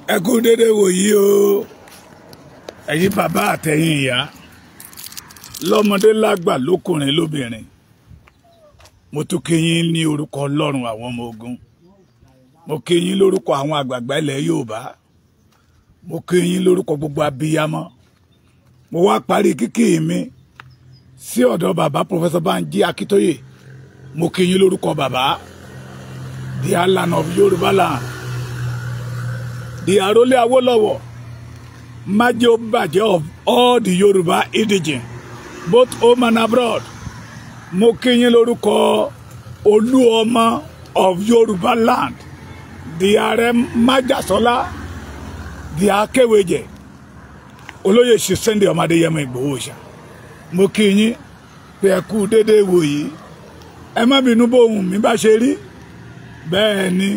Ẹ kú dédé wòyí o, ẹ̀yin bàbá àtẹ̀yin ìyá, lọ́mọdé lágbà lókùnrin lóbìnrin. Mo tún kí yín ní orúkọ Ọlọ́run àwọn ọmọ ogun. Mo kí yín lórúkọ àwọn àgbààgbà ilẹ̀ Yorùbá. Mo kí yín lórúkọ gbogbo abiyamọ. Mo wá parí kíkí mi sí ọ̀dọ̀ bàbá Professor Banji Akíntóyè. Mo kí yín lórúkọ bàbá, the Alan of Yorùbá land, the Arole Awolowo, Majo Baje of all the Yoruba indigene, both home and abroad. Mo kí yín lórúkọ Olúọmọ of Yorùbá land, the Ààrẹ Májàsọ́lá, the Akéwèjẹ, Olóyè Sunday ọmọ Adéyẹmọ Ìgbòho Òòṣà. Mo kí yín pé ẹ kú déédéé wòyí. Ẹ má bínú bóun mi bá ṣe rí. Bẹ́ẹ̀ ni,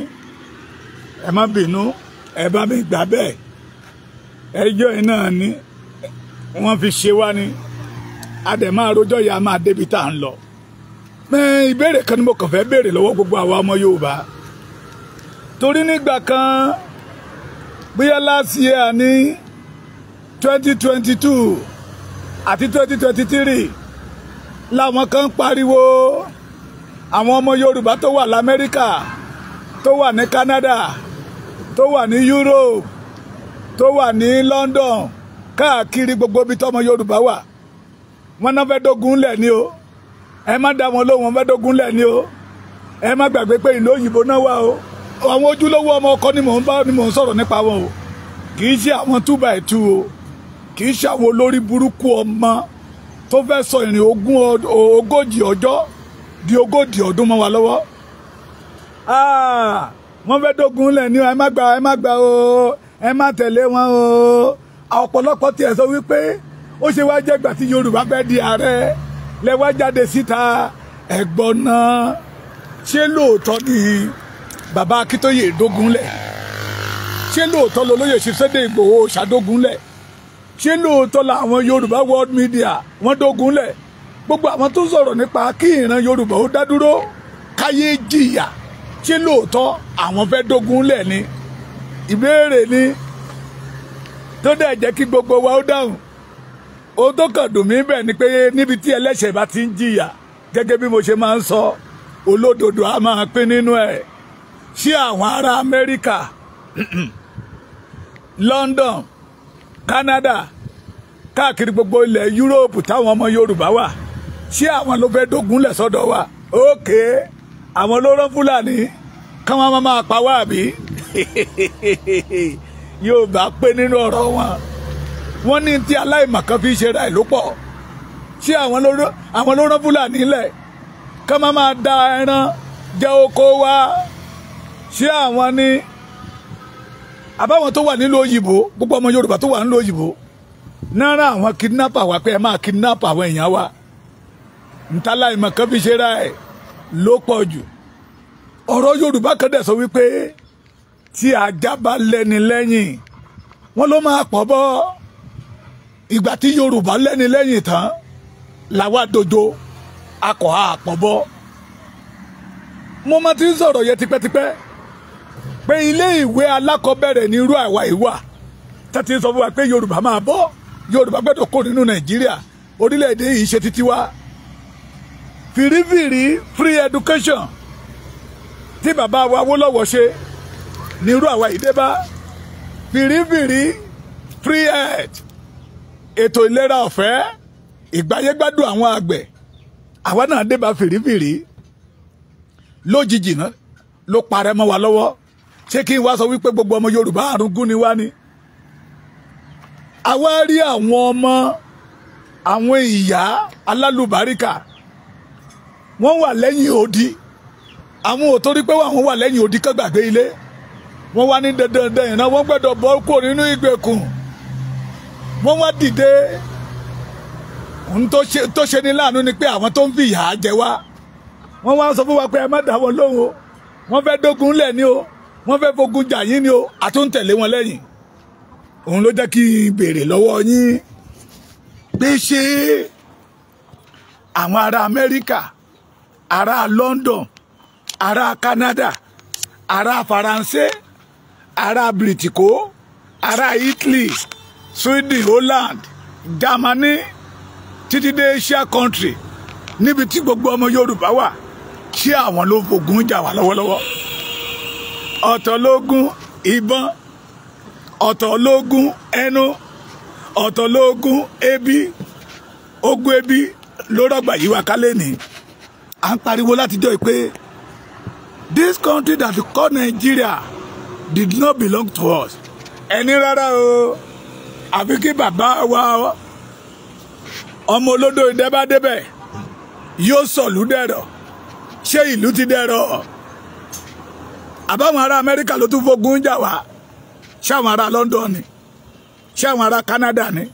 ẹ má bínú, ẹ bá mi gbà bẹ́ẹ̀. Ẹjọ́ yìí náà ni wọ́n fi ṣe wá ni. A dẹ̀ máa rojọ́ yìí, a máa débi tá à ń lọ. Ìbéèrè kan ni mo kàn fẹ́ béèrè lọ́wọ́ gbogbo àwa ọmọ Yorùbá. Torí nígbà kan, bóyá last year ní 2022 àti 2023, làwọn kan pariwo àwọn ọmọ Yorùbá tó wà l'Amẹ́ríkà, tó wà ní Canada, tó wà ní Europe, tó wà ní London, káàkiri gbogbo ibi tọ́mọ Yorùbá wà. Wọ́n náà fẹ́ dógun lẹ̀ ni o. Ẹ má dá wọn lóhùn, wọ́n fẹ́ dógun lẹ̀ ni o. Ẹ má gbàgbé pé ìlú òyìnbó náà wà o. Àwọn ojúlówó ọmọ ọkọ ni mò ń bá ni mò ń sọ̀rọ̀ nípa wọn o. Kì í ṣe àwọn 2 by 2 o. Kì í ṣe àwọn olórí burúkú ọmọ tó fẹ́ sọ ìrìn 40 ọjọ́ di 40 ọdún mọ́ wa lọ́wọ́. Wọ́n fẹ́ dógun lẹ̀ ní o. Ẹ má gbà, ẹ má gbà o, ẹ má tẹ̀lé wọn o. Ọ̀pọ̀lọpọ̀ tiẹ̀ sọ wípé ó ṣe wá jẹ́ gbà tí Yorùbá fẹ́ di ààrẹ lẹ wá jáde síta. Ẹ̀gbọ́n náà, ṣé lóòótọ́ ni bàbá Akíntóyè dógun lẹ̀? Ṣé lóòótọ́ lolóyè Sunday Ìgbòho ṣàdógun lẹ̀? Ṣé lóòótọ́ làwọn Yorùbá world media wọ́n dógun lẹ̀? Gbogbo àwọn tó sọ̀rọ̀ nípa kí ìran Yorùbá ó dá dúró, káyé jìyà, ṣé lóòótọ́ àwọn fẹ́ dógun lẹ̀ ni? Ìbéèrè ni tó dẹ̀ jẹ́ kí gbogbo wa ó dáhùn. Ohun tó kàn dùn mí bẹ́ẹ̀ ni pé níbi tí ẹlẹ́ṣẹ̀ bá ti ń jìyà, gẹ́gẹ́ bí mo ṣe máa ń sọ, olódodo á máa pín nínú ẹ̀. Ṣé àwọn ará Amẹ́ríkà, London, Canada, káàkiri gbogbo ilẹ̀ Yúróòpù táwọn ọmọ Yorùbá wà, ṣé àwọn ló fẹ́ dógunlẹ̀ sọ́dọ̀ wa? Ókè, àwọn ló rán Fúlàní káwọn máa pa wá, àbí? Yorùbá pé nínú ọ̀rọ̀ wọn, wọ́n ní tí aláìmọ̀kan fi ṣe ra ẹ̀ ló pọ̀. Ṣé àwọn ló rán Fúlàní lẹ̀ ká máa da ẹran jẹ oko wa? Ṣé àwọn ni? Àbáwọn tó wà nílùú òyìnbó, gbogbo ọmọ Yorùbá tó wà nílùú òyìnbó náírà, àwọn kidnapper wa pé ẹ máa kidnap àwọn èèyàn wa? Ntàláìmọ̀kan fi ṣe ra ẹ̀ ló pọ̀ jù. Ọ̀rọ̀ Yorùbá kan dẹ̀ sọ wípé tí ajá bá lẹ́ni lẹ́yìn, wọ́n ló máa pọ̀ bọ́. Ìgbà tí Yorùbá lẹ́ni lẹ́yìn tán làwa dojo akọ̀ àpọ̀ bọ́. Mo máa ti ń sọ̀rọ̀ yẹn tipẹ́tipẹ́ pé ilé ìwé alákọ̀ọ́bẹ̀rẹ̀ ní irú àwa ìwà tẹ́tí sọ fún wa pé Yorùbá máa bọ́, Yorùbá gbọ́dọ̀ kó nínú Nàìjíríà, orílẹ̀-èdè yìí ṣe títí wa. Fìrífìrí free education tí bàbá wa Awólọ́wọ̀ ṣe ní irú àwa yìí dé bá. Fìrífìrí free health, ètò ìlera ọ̀fẹ́, ìgbáyégbádùn àwọn àgbẹ̀, àwa náà dé bá fìrífìrí. Lójijì náà ló parẹ́ mọ́ wa lọ́wọ́. Ṣé kí n wá sọ wípé gbogbo ọmọ Yorùbá àrùngún ni wá ni? Àwa rí àwọn ọmọ àwọn ìyá alálùbáríkà, wọ́n wà lẹ́yìn odi. Àwọn ò torí pé àwọn wà lẹ́yìn odi kán gbàgbé ilé. Wọ́n wá ní dandandan ìran wọ́n gbọ́dọ̀ bọ́ kúrò nínú ìgbèkùn. Wọ́n wá dìde. Ohun tó ṣe ní láàánú ni pé àwọn tó ń fìyà jẹ wá, wọ́n wá sọ fún wa pé ẹ má dá wọn lóhùn o, wọ́n fẹ́ dógun lẹ̀ ni o, wọ́n fẹ́ fogun jà yín ni o. Àtúntẹ̀lé wọn lẹ́yìn. Òun ló jẹ́ kí n béèrè lọ́wọ́ yín pé ṣé àwọn ará Amẹ́ríkà, ará London, ará Canada, ará Faransé, ará Bìrìtìkó Ará Italy, Sweden, Holland, Germany, títí dé Asia country, níbi tí gbogbo ọmọ Yorùbá wà, ṣé àwọn ló fogun jà wá lọ́wọ́lọ́wọ́? Ọ̀tọ̀ lógún ìbọn, ọ̀tọ̀ lógún ẹnu, ọ̀tọ̀ lógún ebi. Ogun ebi ló rọ̀gbà yí wa kálẹ̀ ní. À ń pariwo látijọ́ pé this country that we call Nigeria did not belong to us. Ẹni rárá o, àfi kí bàbá wa ọmọ olódò idẹ bá débẹ̀ yóò sọ̀lú dẹ̀rọ̀. Ṣé ìlú ti dẹ̀rọ̀? Àbáwọn ará Amẹ́ríkà ló tún fogun jà wá. Ṣé àwọn ará London ni? Ṣé àwọn ará Canada ni?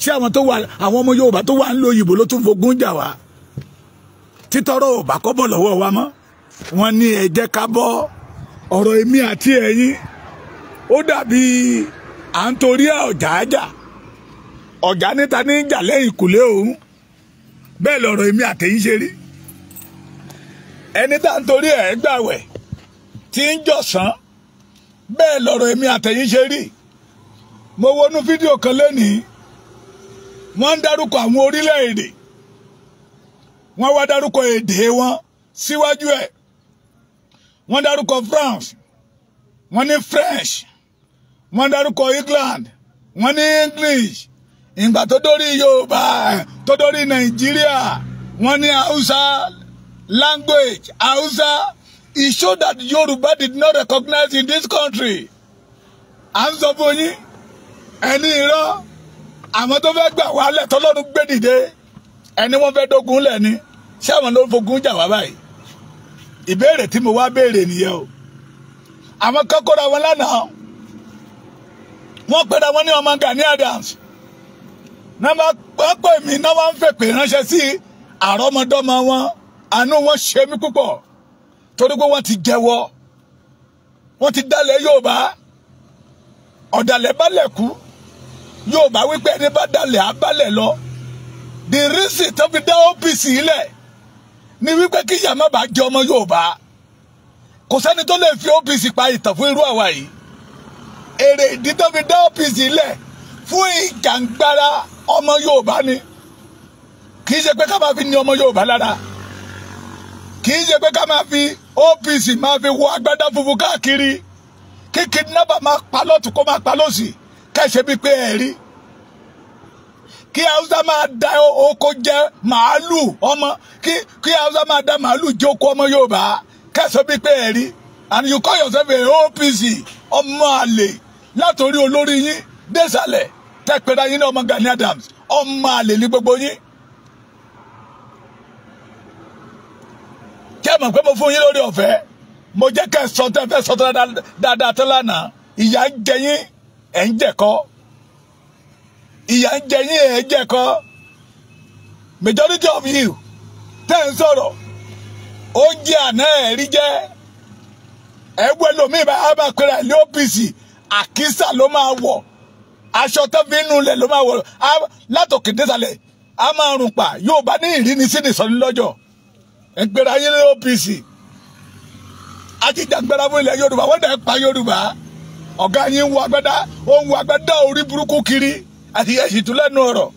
Ṣé àwọn tó wà, àwọn ọmọ Yorùbá tó wà ń lo òyìnbó ló tún fogun jà wá? Títọ́rọ̀ ò bá kọ́bọ̀ lọ́wọ́ wa mọ́. Wọ́n ní ẹ jẹ́ ká bọ́. Ọ̀rọ̀ èmi àti ẹ̀yin ó dàbí à ń torí ọ̀jà jà. Ọ̀jà níta ní jà lẹ́yìn ìkùlé òun. Bẹ́ẹ̀ lọ̀rọ̀ èmi àtẹ̀yin ṣe rí. Ẹni tá ń torí ẹ̀ gbàwẹ̀ tí ń jọ̀sán, bẹ́ẹ̀ lọ̀rọ̀ èmi àtẹ̀yin ṣe rí. Mo wọnú fídíò kan lónìí, wọ́n ń dárúkọ àwọn orílẹ̀-èdè, wọ́n wá dárúkọ èdè wọn síwájú ẹ̀. Wọ́n dárúkọ France, wọ́n ní French, wọ́n dárúkọ England, wọ́n ní English. Ìgbà tó dórí Yorùbá, tó dórí Nàìjíríà, wọ́n ní Hausa language, Hausa. It showed that Yoruba did not recognize in this country. À ń sọ fún yín, ẹni irọ́, àwọn tó fẹ́ gbà wálẹ̀ tọ́lọ́run gbé dìde, ẹni wọ́n fẹ́ dógun lẹ̀ ni. Ṣé àwọn ló ń fogun jà wá báyìí? Ìbéèrè tí mo wá béèrè nìyẹn o. Àwọn kan kóra wọn lánàá, wọ́n pera wọn ní ọmọ Gani Adams. Náà wọ́n pè mí, náà wọ́n ń fèpè ránṣẹ́ sí àrọ́mọdọ́mọ wọn. Àánú wọn ṣe mí púpọ̀, torí pé wọ́n ti jẹ́wọ́, wọ́n ti dalẹ̀ Yorùbá. Ọ̀dàlẹ̀ balẹ̀ kú. Yorùbá wípé ẹni bá dalẹ̀ á balẹ̀ lọ. The reason tó fi dá OPC lẹ̀ ni wípé kí ìyà má bàa jẹ ọmọ Yorùbá. Kò sẹ́ni tó lè fi OPC pa ìtàn fún irú àwa yìí. Èrè ìdí tó fi dá OPC lẹ̀ fún ìjàngbara ọmọ Yorùbá ni. Kì í ṣe pé ká máa fi ní ọmọ Yorùbá lára. Kì í ṣe pé ká máa fi OPC máa fi wọ agbádá funfun káàkiri. Kí kidnapper máa pa lọ́tùn kó máa pa lọ́sì, kẹ́sẹ̀ bíi pé ẹ̀ rí. Kí Hausa máa da oko jẹ màálù ọmọ, kí Hausa máa da màálù jẹ oko ọmọ Yorùbá, kẹ́sẹ̀ bíi pé ẹ̀ rí. And you call yourself a OPC, ọmọ àlè látòrí olórí yín désàlẹ̀ tẹ́pẹ́rẹ́ yín ní ọmọ Gani Adams, ọmọ àlè ní gbogbo yín. Kí ẹ mọ̀ pé mo fún yín lórí ọ̀fẹ́, mo jẹ́ kẹ́ sọ tẹ́ fẹ́ sọ dáadáa tán lánàá. Ìyà ń jẹ yín, ẹ̀ ń jẹ̀kọ́. Ìyà ń jẹ yín, ẹ̀ ń jẹ̀kọ́. Majority of you tẹ́ ń sọ̀rọ̀, oúnjẹ àná ẹ̀ rí jẹ́. Ẹ wẹ́ lómi bá bá pera ní OPC, àkísà ló máa wọ̀, aṣọ tó fi ń nulẹ̀ ló máa wọ̀, látòkè désàlẹ̀ á máa rùn pa. Yóò bá ní ìrínisí nìsọ̀ní lọ́jọ́. Ẹ gbéra yín ní OPC. Ajíjàgbára fún ilẹ̀ Yorùbá, wọ́n dẹ̀ pa Yorùbá. Ọ̀gá yín ń wọ agbádá, ó ń wọ agbádá orí burúkú kiri àti ẹ̀sìn tún lẹ́nu ọ̀rọ̀.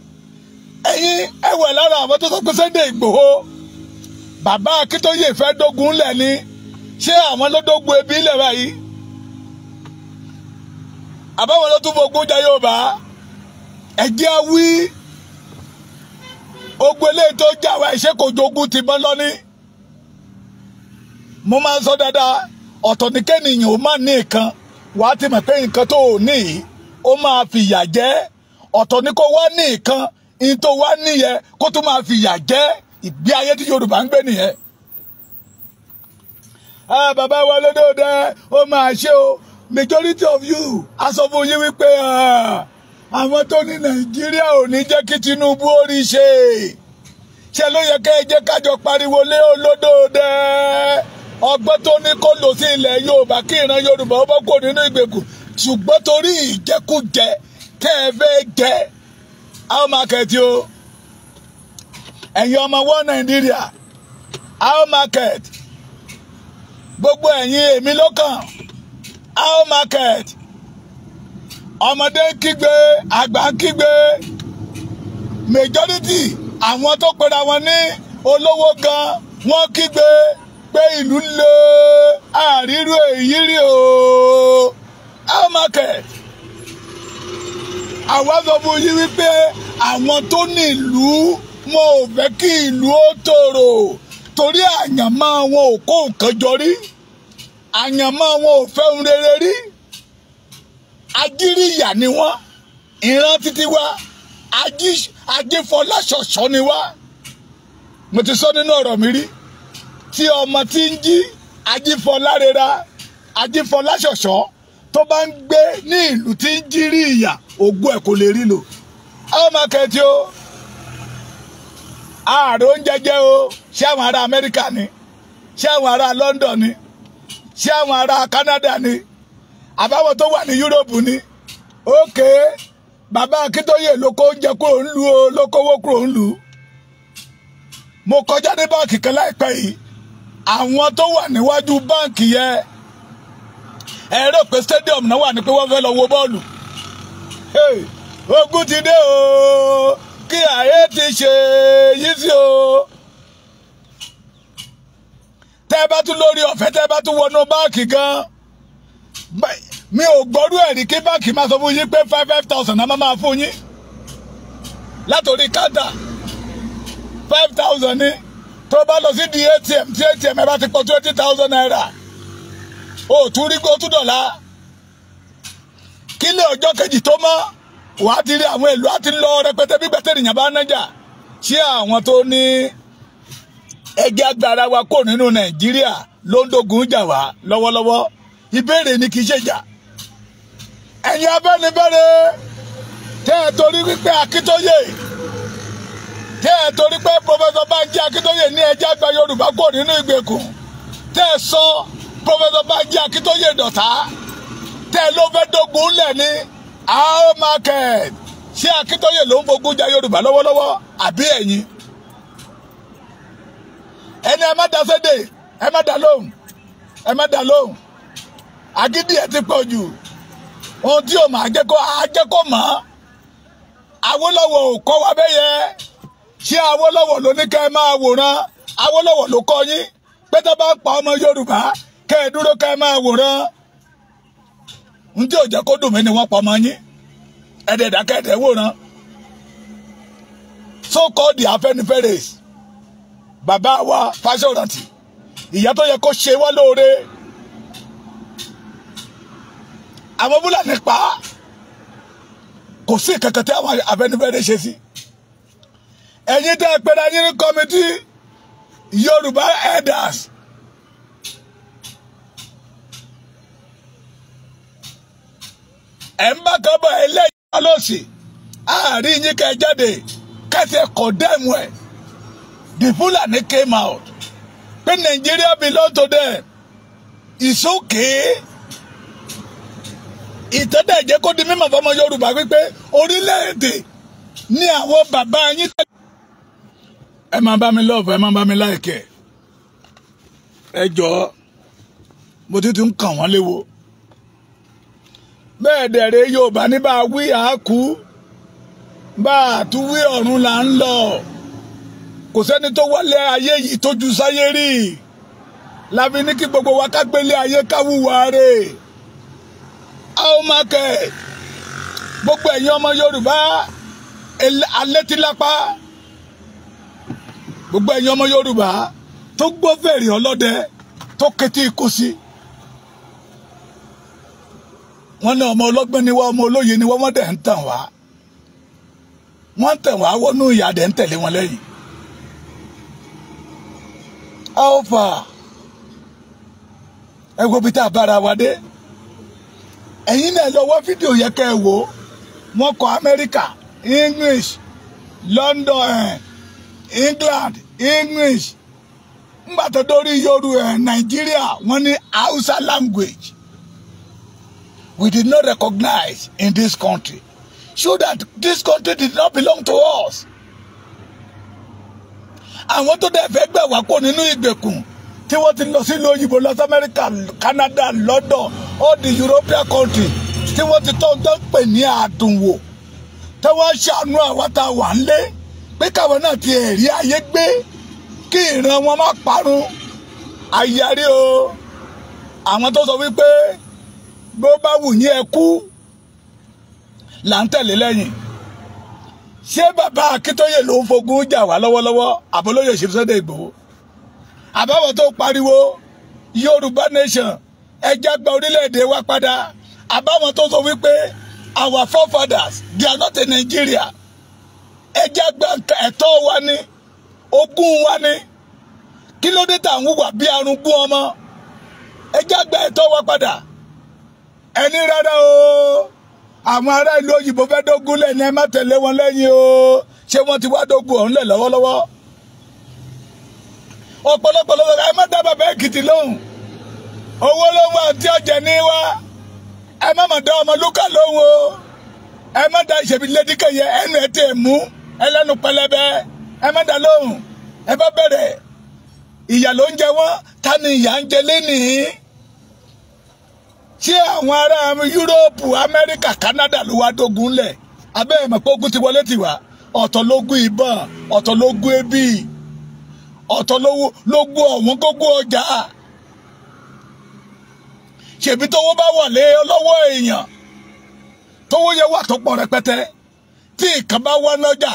Ẹ̀yin ẹ̀wẹ̀ lára àwọn tó sọ pé Sunday Igboho, bàbá Akíntóyè fẹ́ dógun lẹ̀ ni. Ṣé àwọn ló dógun ebi lẹ̀ báyìí? Àbáwọn ló tún fogun jà Yorùbá. Ẹ̀jẹ̀ wí ogun eléyìí tó jà wá, ṣé kò jogun ti bọ́n lọ́ní? Mo máa ń sọ dáadáa, ọ̀tọ̀ ní kẹ́nìyàn ó máa ní nǹkan, wàá ti mọ̀ pé nǹkan tó ò ní yìí ó máa fi ìyà jẹ. Ọ̀tọ̀ ní kó wá ní nǹkan, ní tó wá níyẹn kó tó máa fi ìyà jẹ. Ìgbé ayé tí Yorùbá ń gbé nìyẹn. Bàbá wa lódòdó ó máa ṣe o. Majority of you a sọ fún yín wípé àwọn tó ní Nàìjíríà ò ní jẹ́ kí Tinubu ó rí ṣe. Ṣe ló yẹ kẹ́ ẹ jẹ́ kájọ pariwo lé olódòdó ọgbọ́n tó ní kó lò sí ilẹ̀ Yorùbá kí ìran Yorùbá ó bọ́ kó nínú ìgbèkùn. Ṣùgbọ́n torí ìjẹkújẹ tẹ́ ẹ fẹ́ jẹ, how market o, ẹ̀yin ọmọ wọ́n Nàìjíríà, how market, gbogbo ẹ̀yin èmi ló kàn, how market. Ọmọdé ń kígbe, àgbà ń kígbe. Majority àwọn tó pera wọn ní olówó gan wọ́n kígbe pé ìlú le, àrírú èyí rí o. How market? Àwa sọ fún yín wípé àwọn tó ní ìlú wọn ò fẹ́ kí ìlú ó tòrò, torí àyànmọ́ wọn ò kó nǹkan jọ rí, àyànmọ́ wọn ò fẹ́ ohun rere rí. Ajíríyà ni wọ́n, ìran títí wá, ajífọláṣọṣọ ni wá. Mo ti sọ nínú ọ̀rọ̀ mi rí, tí ọmọ tí ń jí ajífọlárera, ajífọláṣọṣọ tó bá ń gbé ní ìlú tí ń jí rí ìyà, ògo ẹ̀ kò lè rí lò. Ọmọ kẹtì o, ààrẹ oúnjẹ jẹ o. Ṣé àwọn ará Amẹ́ríkà ni? Ṣé àwọn ará London ni? Ṣé àwọn ará Canada ni? Àbáwọn tó wà ní Europe ni? Ókè, bàbá Akíntóyè ló kó oúnjẹ kúrò ń lu o, ló kówó kúrò ń lu. Mo kọjá ní báǹkì kan láìpẹ́ yìí, àwọn tó wà níwájú báǹkì yẹn, ẹ rò pé stadium náà wà ní pé wọ́n fẹ́ lọ wo bọ́ọ̀lù. Ogun ti dé o, kí ayé ti ṣe yí sí o. Tẹ́ bá tún lórí ọ̀fẹ́, tẹ́ bá tún wọnú báǹkì gan, mi ò gbọ́rú ẹ̀rí kí báǹkì máa sọ fún yín pé 5,000 náà máa fún yín látòrí káńtà. 5,000 ní tó bá lọ sí di ATM, tí ATM ẹ bá ti pọ̀ 20,000 naira, ó tún rí kó tún dọ̀la. Kílẹ̀ ọjọ́ kejì tó mọ́, wà á ti rí àwọn èlò á ti lọ rẹpẹtẹ bí gbẹtẹ ènìyàn bá nájà. Ṣé àwọn tó ní ẹgbẹ́ agbára wa kò nínú Nàìjíríà ló ń dogun jà wá lọ́wọ́lọ́wọ́? Ìbéèrè ni, kì í ṣe ìjà. Ẹ̀yin Afẹ́nifẹ́re, tẹ́ ẹ torí wípé Akíntóyè, tẹ́ ẹ torí pé Professor Banji Akíntóyè ní ẹjẹ́ àgbà Yorùbá kò nínú ìgbèkùn, tẹ́ ẹ sọ Professor Banji Akíntóyè dọ̀tá, tẹ́ ẹ ló fẹ́ dogun lẹ̀ ní how market. Ṣé Akíntóyè ló ń fogun jà Yorùbá lọ́wọ́lọ́wọ́ àbí ẹ̀yin? Ẹni ẹ má da sédè, ẹ má da lóhùn, ẹ má da lóhùn. Agídí ẹ ti pọ̀ jù. Ohun tí o máa jẹ́ kó mọ̀. Awólọ́wọ̀ ò kọ́ wa bẹ́yẹ. Ṣé Awólọ́wọ̀ ló ní kẹ́ ẹ máa wòran? Awólọ́wọ̀ ló kọ́ yín pé tó bá ń pa ọmọ Yorùbá kẹ́ ẹ dúró kẹ́ ẹ máa wòran. Ohun tí ò jẹ́ kó dùn mí ni wọ́n pa ọmọ yín. Ẹ̀ẹ́dẹ̀ẹ̀dá kẹ́ẹ̀dẹ̀ wòran. So called the Afẹ́nifẹ́re, bàbá wa Fáṣọ̀rántì, ìyá tó yẹ kó ṣe wá lóore, àwọn Fúlàní pa á. Kò sí kankan tí àwọn Afẹ́nifẹ́re ṣe sí. Ẹ̀yin tẹ́ ẹ pera yín ní kọ́mítì Yorùbá elders, ẹ̀ ń bá kan bọ̀ ẹlẹ́yìn lọ́sì, àárín yín kẹ́ ẹ jáde kẹ́sì condemn ẹ̀. The Fulani came out pé Nigeria belong to them. It's okay. Ìtẹ́tẹ̀ jẹ́ kó di mímọ̀ fọmọ Yorùbá wípé orílẹ̀-èdè ní àwọn bàbá yín tẹ́lẹ̀. Ẹ máa bá mi love, ẹ máa bá mi like ẹ. Ẹ jọ̀ọ́, mo ti tún kàn wọ́n léwo. Bẹ́ẹ̀ dẹ̀rẹ̀ Yorùbá ní bá a wí àákú, bá a tún wí ọ̀run là ń lọ. Kò sẹ́ni tó wálé ayé yìí tó ju sáyé rí. Láfi ní kí gbogbo wa ká gbélé ayé ká wúwa rè. How market? Gbogbo ẹ̀yin ọmọ Yorùbá alétílápá, gbogbo ẹ̀yin ọmọ Yorùbá tó gbọ́ fèrè ọlọ́dẹ tó kétí ikú sí. Wọ́n ní ọmọ ọlọ́gbọ́n ni wá, ọmọ olóye ni wá, wọ́n dẹ̀ ń tàn wá. Wọ́n ń tàn wá wọnú ìyà dẹ̀ ń tẹ̀lé wọn lẹ́yìn. How far? Ẹ wo bí tá a bára wa dé. Ẹ̀yin náà lọ wá fídíò yẹ kẹ́ ẹ wò. Wọ́n kọ Amẹ́ríkà, English, London, England, English. Ńgbà tó dórí Yorùbá Nàìjíríà, wọ́n ní Hausa language. We did not recognize in this country. Show that this country did not belong to us. Àwọn tó dẹ̀ fẹ́ gbà wá kó nínú ìgbèkùn tí wọ́n ti lọ sílùú òyìnbó, lọ sí Amẹ́ríkà, Canada, London, all the European country. tí wọ́n ti tọ́ tó ń pè ní àdùnwò, tí wọ́n ṣàánú àwa tá a wà ń lé pé káwọn náà ti ẹ̀rí ayé gbé kí ìran wọn má parun. Àyàrí o, àwọn tó sọ wípé bó bá wù yín ẹ kú là ń tẹ̀lé lẹ́yìn. Ṣé bàbá Akíntóyè ló ń fogun jà wá lọ́wọ́lọ́wọ́? Àbólóyè Chief Sunday Igboho, àbáwọ̀ tó pariwo Yorùbá nation ẹja gba orílẹ̀-èdè wa padà, àbáwọn tó sọ wípé our forefathers, they are not in Nigeria, ẹja gba ẹ̀tọ́ wa ní, ogún wa ní. Kí ló dé tá à ń hùwà bí arúgbó ọmọ? Ẹja gba ẹ̀tọ́ wa padà. Ẹni rárá o, àwọn ará ìlú òyìnbó fẹ́ dógún lẹ̀ ní, ẹ má tẹ̀lé wọn lẹ́yìn o. Ṣé wọ́n ti wá dógún ọ̀hún lẹ̀ lọ́wọ́lọ́wọ́? Ọ̀pọ̀lọpọ̀ lọ́wọ́ ẹ má dá bàbá Èkìtì lóhùn, owó ló ń wá tí ọ̀jẹ̀ ní wá. Ẹ má má dá ọmọ lúkà lóhùn o, ẹ má dá ìṣèbí lédíkẹyẹ ẹnu ẹ tẹ mú ẹlẹ́nu pẹlẹbẹ, ẹ má dá lóhùn. Ẹ bá bẹ̀rẹ̀ ìyà ló ń jẹ wọ́n. Ta ni ìyà ń jẹ lénìí? Ṣé àwọn ará Yúróòpù, Amẹ́ríkà, Kánádà ló wá dógun lẹ̀? Abẹ́ ẹ̀ mọ̀ pé ogun ti wọlé tiwa. Ọ̀tọ̀ lógún ìbọn, ọ̀tọ̀ lógún ebi, ọ̀tọ̀ lógún ọ̀wọ́n gógó ọjà. Ṣèbí tówó bá wà lé lọ́wọ́ èèyàn, tówó yẹ wà tó pọ̀ rẹpẹtẹ, tí nǹkan bá wá lọ́jà,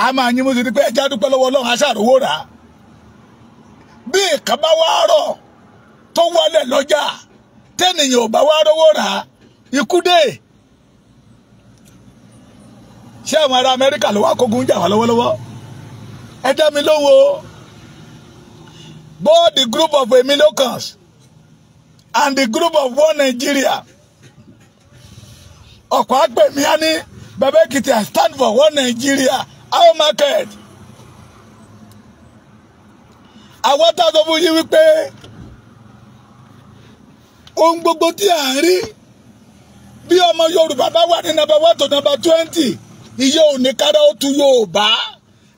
a máa yín mú sí ni pé ẹja dúpẹ́ lọ́wọ́ Ọlọ́run, aṣáàrówó rà á. Bí nǹkan bá wá rọ̀ tó wálẹ̀ lọ́jà, tẹ́nìyàn ò bá wá rówó rà á, ikú dé. Ṣé àwọn ará Amẹ́ríkà ló wá kógun jà wá lọ́wọ́lọ́wọ́? Ẹ dá mi lóhùn o. Both the group of Emilokans and the group of One Nigeria. Ọ̀pọ̀ àgbẹ̀mí á ní Bàbá Èkìtì, I stand for One Nigeria. How market? Àwọn tá a sọ fún yín wípé ohun gbogbo tí à ń rí bí ọmọ Yorùbá bá wà ní number 1 to number 20, iye òní kára ó tu Yorùbá.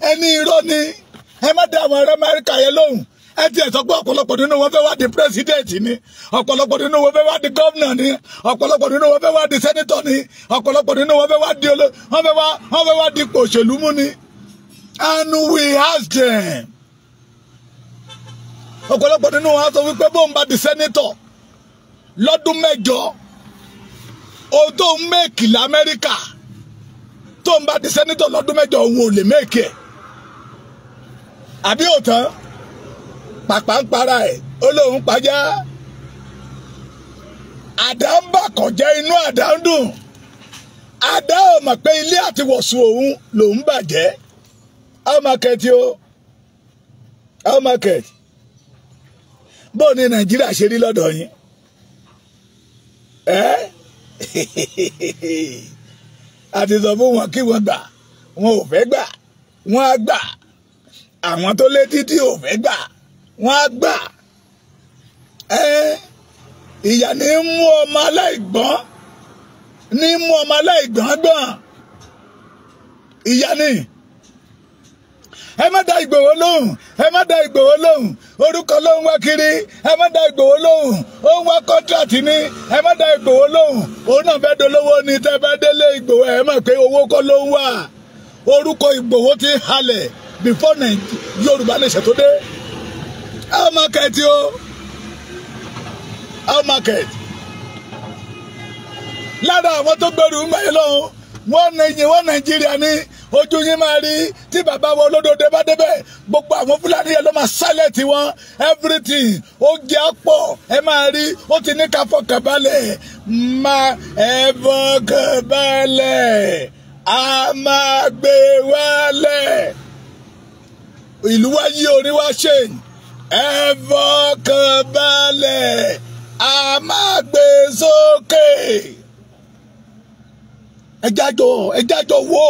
Ẹni irọ́ ni. Ẹ má dá àwọn ará Amẹ́ríkà yẹn lóhùn. Ẹ tiẹ̀ sọ pé ọ̀pọ̀lọpọ̀ nínú wọn fẹ́ wá di president ni, ọ̀pọ̀lọpọ̀ nínú wọn fẹ́ wá di governor ni, ọ̀pọ̀lọpọ̀ nínú wọn fẹ́ wá di senator ni, ọ̀pọ̀lọpọ̀ nínú wọn fẹ́ wá di wọ́n fẹ́ wá di ipò òṣèlú mú ni. And we ask them. Ọ̀pọ̀lọpọ̀ nínú wọn sọ wípé bóun bá di senator lọ́dún mẹ́jọ, ohun tó ń make l'Amẹ́ríkà, tó ń bá di senator lọ́dún mẹ́jọ, òun ò lè make ẹ̀. Àbí òtán? Pàpà ń para ẹ̀, ó lóun pajá. Àdá ń bà kọjá, inú àdá ń dùn. Àdá ò mọ̀ pé ilé àti wọ̀sùn òun lòún bàjẹ́. How market o? How market? Bó ni Nàìjíríà ṣe rí lọ́dọ̀ yín? Ẹ́ àti sọ fún wọn kí wọ́n gbà, wọn ò fẹ́ gbà, wọ́n á gbà. Àwọn tó lé títí ò fẹ́ gbà, wọ́n á gbà. Ìyà ní mú ọmọ aláìgbọ́n, ní mú ọmọ aláìgbọ́n gbọ́n. Ìyà ni. Ẹ má dá Ìgbòho lóhùn, ẹ má dá Ìgbòho lóhùn, orúkọ ló ń wá kiri, ẹ má dá Ìgbòho lóhùn, ó ń wá kọ́ńtrátì ni, ẹ má dá Ìgbòho lóhùn, òun náà fẹ́ dolówó ni. Tẹ́ bá délé Ìgbòho ẹ mọ̀ pé owó kọ́ ló ń wá. Orúkọ Ìgbòho ti halẹ̀ before Yorùbá nation tó dé. How market o? How market? Lára àwọn tó gbẹrù ń gbàyè lọ́hùn, wọ́n Nàìjíríà ní ojú yín máa rí tí bàbá wọn olódòdó bá débẹ̀, gbogbo àwọn Fúlàní yẹn ló máa sálẹ̀ tiwọn, everything ó jẹ́ àpọ̀, ẹ máa rí ó ti ní ká fọkànbalẹ̀, máa ẹ fọkànbalẹ̀, a máa gbé wálẹ̀. Ìlú wa yí orí wa ṣe, ẹ fọkànbalẹ̀, a máa gbé sókè. Ẹjájọ wo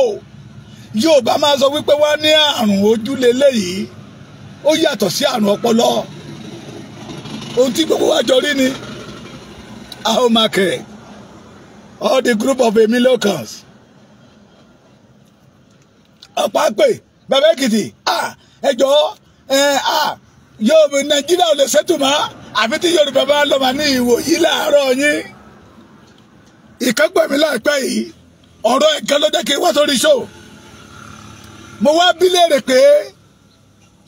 Yorùbá máa sọ wípé wá ní àrùn ojú leléyìí, ó yàtọ̀ sí àrùn ọpọlọ. Ohun tí gbogbo wa jọ rí ni. How market? All the group of Emilokans. Ọ̀pá pè Bàbá Èkìtì, ẹjọ́ yóò Nàìjíríà ò lè ṣètò mọ́ àfi tí Yorùbá bá lọ́mọ ní ìwò yìí láàárọ̀ yín. Ìkẹ́gbẹ́ mi láìpẹ́ yìí, ọ̀rọ̀ ẹ̀kan ló jẹ́ kí n wá sórí show. Mo wá bí léèrè pé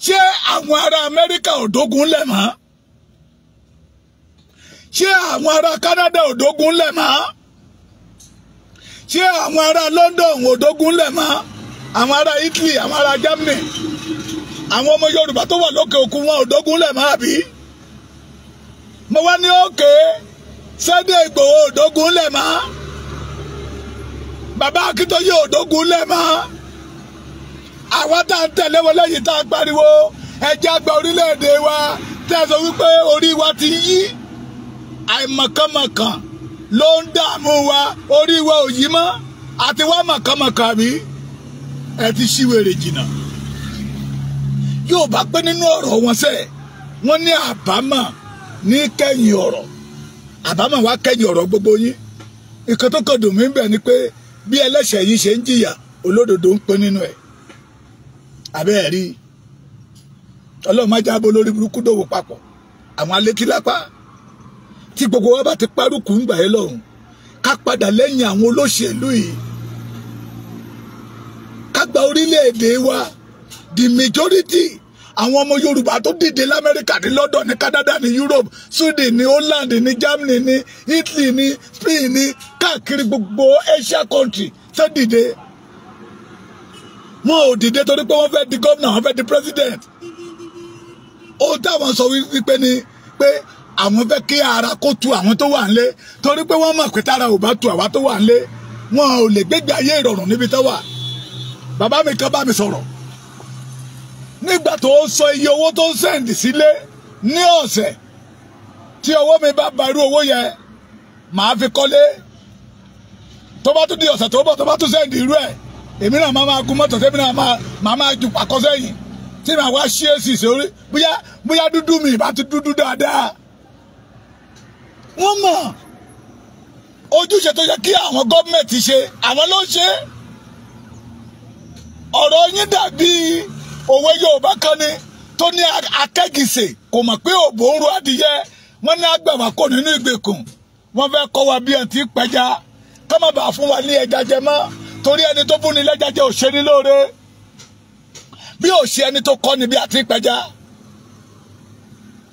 ṣé àwọn ará Amẹ́ríkà ò dógun lẹ̀ mọ́? Ṣé àwọn ará Canada ò dógun lẹ̀ mọ́? Ṣé àwọn ará London ò dógun lẹ̀ mọ́? Àwọn ará Italy, àwọn ará Germany, àwọn ọmọ Yorùbá tó wà lókè òkun wọn ò dógun lẹ̀ mọ́ àbí? Mo wá ní òkè Sunday Igboho ò dógun lẹ̀ mọ́, Bàbá Akíntóyè ò dógun lẹ̀ mọ́. Àwa tá à ń tẹ̀lé wọn lẹ́yìn tá a pariwo ẹjẹ́ àgbà orílẹ̀-èdè wa, tẹ́ ẹ sọ wípé orí wa ti yí, àìmọ̀kànmọ̀kàn ló ń dààmú wa, orí wa ò yí mọ́, àti wá mọ̀kànmọ̀kàn mi ẹ ti ṣíwèrè jìnnà. Yóò bá pẹ́ nínú ọ̀rọ̀ wọn sẹ́, wọ́n ní àbámọ̀ ní kẹ́yìn ọ̀rọ̀, àbámọ̀ wá kẹ́yìn ọ̀rọ̀ gbogbo yín. Ìkan tó kàn dùn mí bẹ̀ ni pé bí ẹlẹ́ṣẹ̀ yín ṣe ń jìyà, olódodo ń pín nínú ẹ̀. Àbẹ́ ẹ̀ rí Ọlọ́run má jábọ́ lórí burúkú dòwò papọ̀. Àwọn alétílápá tí gbogbo wa bá ti parúkú ń gbà yẹn lọ́hùn, ká padà lẹ́yìn àwọn olóṣèlú yìí, ká gba orílẹ̀-èdè wa. The majority àwọn ọmọ Yorùbá tó dìde l'Amẹ́ríkà, ní London, ní Canada, ní Europe, Sweden, ní Holland, ní Germany, ní Italy, ní Spain, ní káàkiri gbogbo Asia country tó dìde. Wọn ò dìde torí pé wọ́n fẹ́ di gómìnà, wọ́n fẹ́ di president. Ohun táwọn sọ wípé ni pé àwọn fẹ́ kí ara kó tu àwọn tó wà nílé, torí pé wọ́n mọ̀ pé tára ò bá tu àwa tó wà nílé, wọn ò lè gbégbé ayé ìrọ̀rùn níbi tó wà. Bàbá mi kan bá mi sọ̀rọ̀ nígbà tó ń sọ iye owó tó ń send sílé ní ọ̀sẹ̀. Tí owó mi bá ba irú owó yẹn, màá fi kọ́lé. Tó bá tún di ọ̀sẹ̀ tó bọ̀, tó bá tún send irú ẹ̀, èmi náà máa máa gun mọ́tò, tẹ́mi náà máa ju pàkọ́ sẹ́yìn, tí màá wá ṣí èsì sórí, bóyá bóyá dúdú mi ìbá ti dúdú dáadáa. Wọ́n mọ̀ ojúṣe tó yẹ kí àwọn gọ́ọ̀mẹ̀ntì ṣe, àwọn ló ń ṣe. Ọ̀rọ̀ yín dàbí òwe Yorùbá kan ni tó ní akẹ́gìsè kò mọ̀ pé òbò ń ro adìyẹ. Wọ́n ní àgbà wá kò nínú ìgbèkùn, wọ́n fẹ́ kọ́ wa bí ẹ̀ ti pẹja, ká má bàa fún wa ní ẹja jẹ mọ́, torí ẹni tó fún ni lẹ́ja jẹ ò ṣe ní lóore, bí ò ṣe ẹni tó kọ́ ni bí a ti pẹja.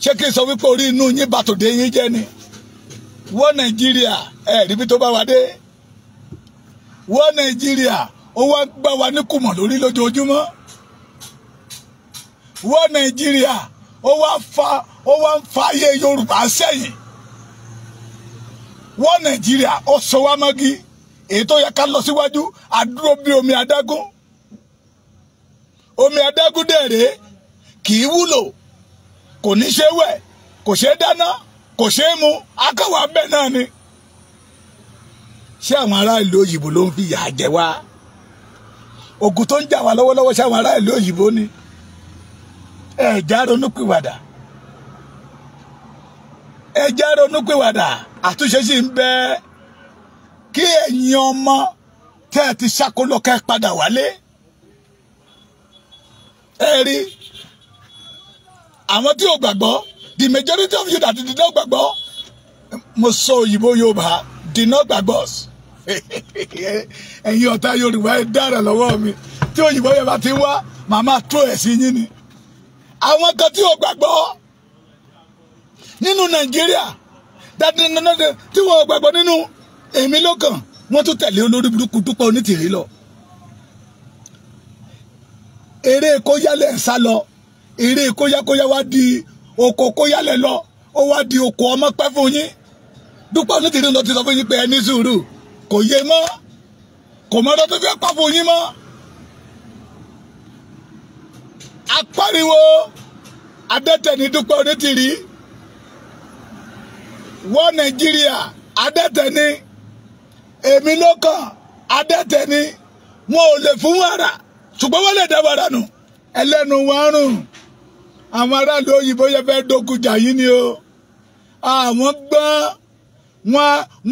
Ṣé kí n sọ wípé orí inú yín bàtòdé yín jẹ́ ni? Wọ́n Nàìjíríà ẹ̀ ríbi tó bá wa dé. Wọ́n Nàìjíríà ó wá gbá wa ní kùmọ̀ lórí lójoojúmọ́. Wọ́n Nàìjíríà ó wá ń fa ayé Yorùbá sẹ́yìn. Wọ́n Nàìjíríà ó sọ wá mọ́gí, èyí tó yẹ ká lọ síwájú àdúró bí omi adágún. Omi adágún dẹ̀rẹ̀ kì í wúlò, kò ní ṣe wẹ̀, kò ṣe dáná, kò ṣe mu, akáwà bẹ́ẹ̀ náà ni. Ṣé àwọn ará ìlú òyìnbó ló ń fi ìyà jẹ wá? Ogun tó ń jà wá lọ́wọ́lọ́wọ́, ṣé àwọn ará ìlú òyìnbó ni? Ẹ já ronúpìwàdà, ẹ já ronúpìwàdà, àtúnṣe sì ń bẹ. Kí ẹ̀yin ọmọ tẹ́ ẹ ti ṣàkólọ kẹ́ padà wálé. Ẹ rí àwọn tí ò gbàgbọ́, the majority of you that did not gbàgbọ́, mo sọ òyìnbó Yorùbá, did not gbàgbọ́. Ẹ̀yin ọ̀tá Yorùbá ẹ dára lọ́wọ́ mi, tí òyìnbó yẹn bá ti wá, màmá tó ẹ̀ sí yín ni. Àwọn kan tí ò gbàgbọ́ nínú Nàìjíríà, tí wọ́n gbàgbọ́ nínú èmi lọ́kàn, wọ́n tún tẹ̀lé olórí burúkú Dúpẹ́ Onítìrí lọ. Eré kóyálẹ̀ ń sá lọ, eré kóyákóyá wá di oko kóyálẹ̀ lọ, ó wá di oko ọmọ pẹ́ fún yín. Dúpẹ́ Onítìrí ló ti sọ fún yín pé ẹ ní sùúrù, kò yé mọ́, kò mọ́ tó fẹ́ pa fún yín mọ́. Apariwo adẹ́tẹ̀ ní Dúpẹ́ Onítìrí. Wọ́n Nàìjíríà adẹ́tẹ̀ ní, èmi ló kàn adẹ́tẹ̀ ní. Wọn ò lè fún wàrà, ṣùgbọ́n wọ́n lè dá wàrà nù. Ẹlẹ́nu wọn rùn. Àwọn aráàlú òyìnbó yẹn fẹ́ dókun jà yín ni o. Àwọn gbọ́n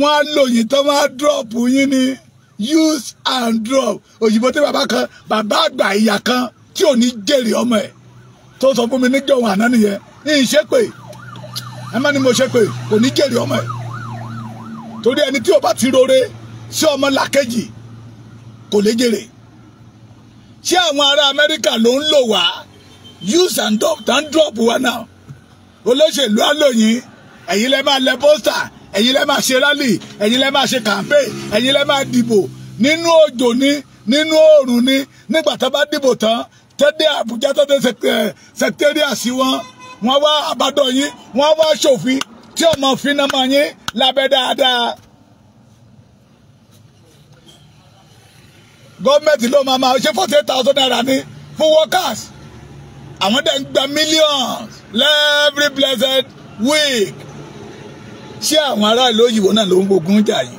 wọn á lò yín tán, wọn á drop yín ni, use and drop. Òyìnbó tí bàbá kan, bàbá àgbà ìyá kan tí ò ní jèrè ọmọ ẹ̀ tó sọ fún mi níjọ́ òun àná nìyẹn. Ní ìṣépè ẹ má ní mo ṣépè, kò ní jèrè ọmọ ẹ̀. Torí ẹni tí ó bá ti rore sí ọmọ làkejì kò lè jèrè. Ṣé àwọn ará Amẹ́ríkà ló ń lò wá? Use and drop and drop wa náà. Olóṣèlú àlòyìn, ẹ̀yin lẹ máa lẹ pósítà, ẹ̀yin lẹ máa ṣe rally, ẹ̀yin lẹ máa ṣe campaign, ẹ̀yin lẹ máa dìbò. Nínú òjò ni, nínú oòrùn ni, nígbà tó bá dìbò tán, tẹ́dẹ́ Àbújá tó dé secretariat sí wọn, wọ́n wá àbádọ́ yín, wọ́n wá ṣòfin tí ọmọ finá mọ́ yín lábẹ́ dáadáa. Gọ́ọ̀mẹ̀ntì ló máa ṣe 48,000 naira ní fún workers. Àwọn dẹ̀ ń gba millions every blessed week. Ṣé àwọn ará ìlú òyìnbó náà ló ń gbógun jà yìí?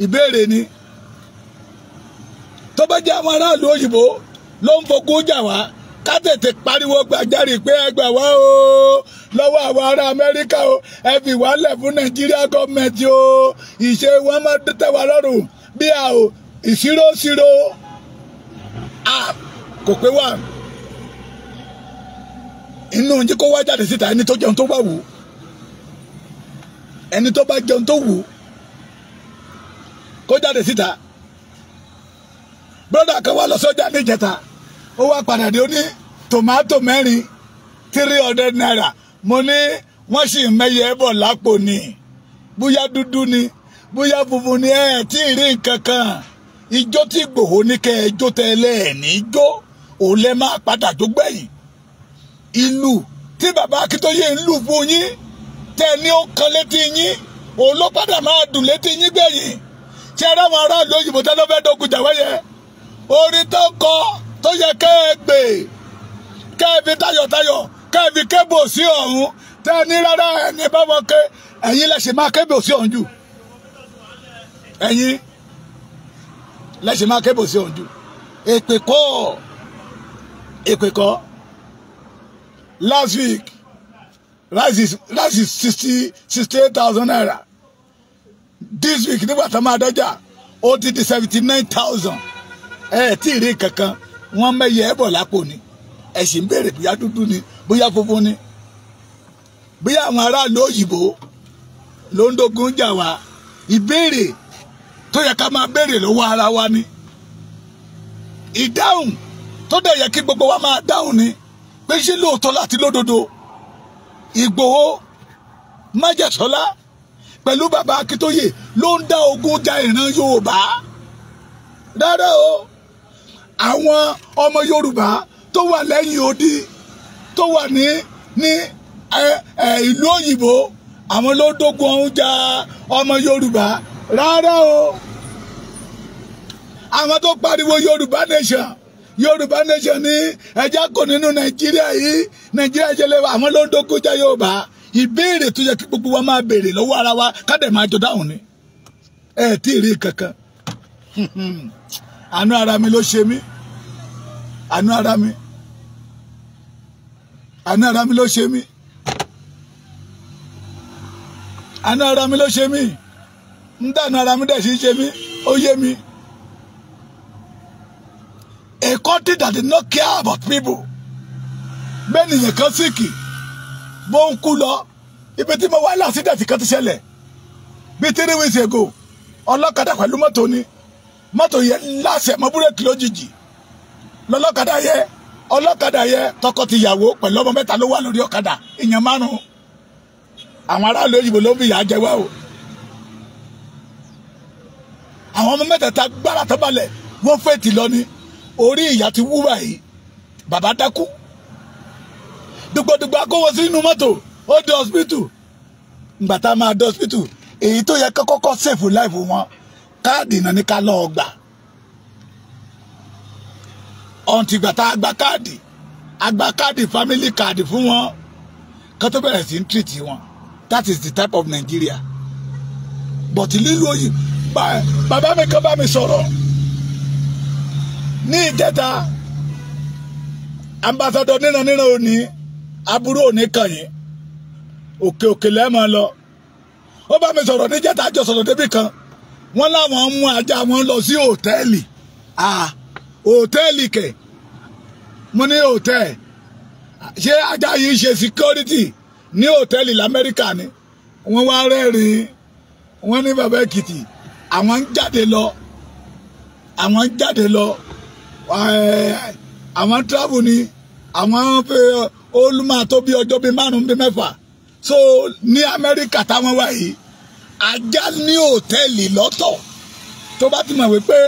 Ìbéèrè ni. Tó bá jẹ́ àwọn ará ìlú òyìnbó ló ń fogun jà wá, ká tètè pariwo gbàjarè pé ẹ gbà wá o lọ́wọ́ àwọn ará Amẹ́ríkà o, ẹ fi wá lẹ̀ fún Nàìjíríà gọ́ọ̀mẹ̀ntì o, ìṣe wọn máa tẹ́ wa lọ́rùn bí a ò ìṣirò ṣirò a kò pé wà. Inú oúnjẹ kó wá jáde síta, ẹni tó jẹun tó bá wù, ẹni tó bá jẹun tó wù kó jáde síta. Brọ́dà kan wá lọ sọ́jà níjẹta, ó wá padà dé, ó ní tòmátò mẹ́rin 300 naira. Mo ní wọ́n sì mẹ́yẹ bọ̀ lápò ni, bóyá dúdú ni, bóyá funfun ni, ẹ̀ tí ì rí nǹkan kan. Ijó tí Ìgbòho ní kẹ́ ẹ jó tẹ́lẹ̀ ẹ̀ ní jó, òun lẹ́ máa padà jó gbẹ̀yìn. Ìlú tí bàbá Akíntóyè ń lù fún yín, tẹ́ ní ó kan létí yín, òun ló padà máa dùn létí yín gbẹ̀yìn. Ṣé ẹ ráwọn aráàlú òyìnbó tẹ́ ló fẹ́ dógun jà wẹ́yẹ? Orin tó kọ tó yẹ kẹ́ ẹ gbè, kẹ́ ẹ fi tayọ̀tayọ̀, kẹ́ ẹ fi kébò sí ọ̀hún, tẹ́ ní rárá ẹni bá wọn ké, ẹ̀yin lẹ ṣe máa kébò sí ọ̀hún jù. Ẹ̀yin lẹ ṣe máa kébò sí ọ̀hún jù. Èpè kọ́, èpè kọ́. Last week, rice is 68,000 naira. This week, nígbà tá máa dọ́jà, ó ti di 79,000. Ẹ tí ì rí kankan, wọ́n mẹ́yẹ ẹ̀ bọ̀ lápò ni. Ẹ sì ń béèrè bóyá dúdú ni, bóyá funfun ni. Bóyá àwọn aráàlú òyìnbó ló ń dógun jà wá. Ìbéèrè tó yẹ ká máa béèrè lọ́wọ́ ara wa ni. Ìdáhùn tó dẹ̀ yẹ kí gbogbo wa máa dáhùn ni pé ṣé lóòótọ́ láti lódodo Ìgbòho Májàsọ́lá pẹ̀lú bàbá Akíntóyè ló ń dá ogun ja ìran Yorùbá? Rárá o, àwọn ọmọ Yorùbá tó wà lẹ́yìn odi, tó wà ní ìlú òyìnbó, àwọn ló dógun ọ̀hún ja ọmọ Yorùbá. Rárá o, àwọn tó pariwo Yorùbá nation, Yorùbá nation ní ẹja kò nínú Nàìjíríà yìí, Nàìjíríà jẹlẹ, àwọn ló ń dógun ja Yorùbá. Ìbéèrè tó yẹ kí gbogbo wa máa béèrè lọ́wọ́ ara wa ká dẹ̀ máa jọ dáhùn ni. Ẹ tí ì rí kankan. Àánú ara mi ló ṣe mí. Àánú ara mi. Àánú ara mi ló ṣe mí. Àánú ara mi ló ṣe mí. Ń dànù ara mi dẹ̀ sí ṣe mí. Ó yé mi. A country that did not care about people. Bẹ́ẹ̀ nìyẹn kan síkì. Bó ń kú lọ. Ibi tí mo wá lásìdẹ̀tì kan ti ṣẹlẹ̀. Bí 3 weeks ago, ọlọ́kadà pẹ̀lú mọ́tò ni. Mọ́tò yẹn láṣẹ mọ́ búrẹ́kì lójijì. Lọ́lọ́kadà yẹ, ọlọ́kadà yẹ, tọkọ-tìyàwó pẹ̀lú ọmọ mẹ́ta ló wà lórí ọ̀kadà, èèyàn márùn-ún. Àwọn aráàlú òyìnbó ló ń fi ìyà jẹ wá o. Àwọn ọmọ mẹ́tẹ̀ẹ̀ta gbára tó balẹ̀, wọ́n fètì lọ ni. Orí ìyá ti wú báyìí, bàbá dákú. Dùgbòdùgbò akówó sínú mọ́tò, ó dé hospital. Ìgbà tá a máa dé hospital, èyí tó yẹ kọ́kọ́ sèfù láìfù wọn, káàdì náà ní ká lọ́ọ́ gbà. Ọ̀ǹtì ìgbà tá a gba káàdì, a gba káàdì family káàdì fún wọn, kó tó bẹ̀rẹ̀ sí ń treat wọn. That is the type of Nigeria. But lílu òyìn, bàbá mi kan bá mi sọ̀rọ̀ ní ìjẹta, ambassador níran òní, aburú òní kàn yín, òkè òkè lẹ́ẹ̀mọ́ lọ. Ó bá mi sọ̀rọ̀ níjẹta, àjọ sọ̀rọ̀ débì kan, wọ́n láwọn mú ajá wọn lọ sí hòtẹ́ẹ̀lì. Hòtẹ́ẹ̀lì kẹ̀, mo ní hòtẹ́ẹ̀lì, ṣé ajá yìí ṣe security ní hòtẹ́ẹ̀lì l'Amẹ́ríkà ni? Wọ́n wá rẹ́rìn-ín. Wọ́n ní bàbá Èkìtì àwọn ń jáde lọ, àwọn ń jáde lọ, àwọn travel ni, àwọn olùmọ̀ tó bí ọjọ́ bíi 5 bíi 6. So ní Amẹ́ríkà táwọn wà yìí, ajá ní hòtẹ́ẹ̀lì lọ́tọ̀. Tó bá ti mọ̀ wípé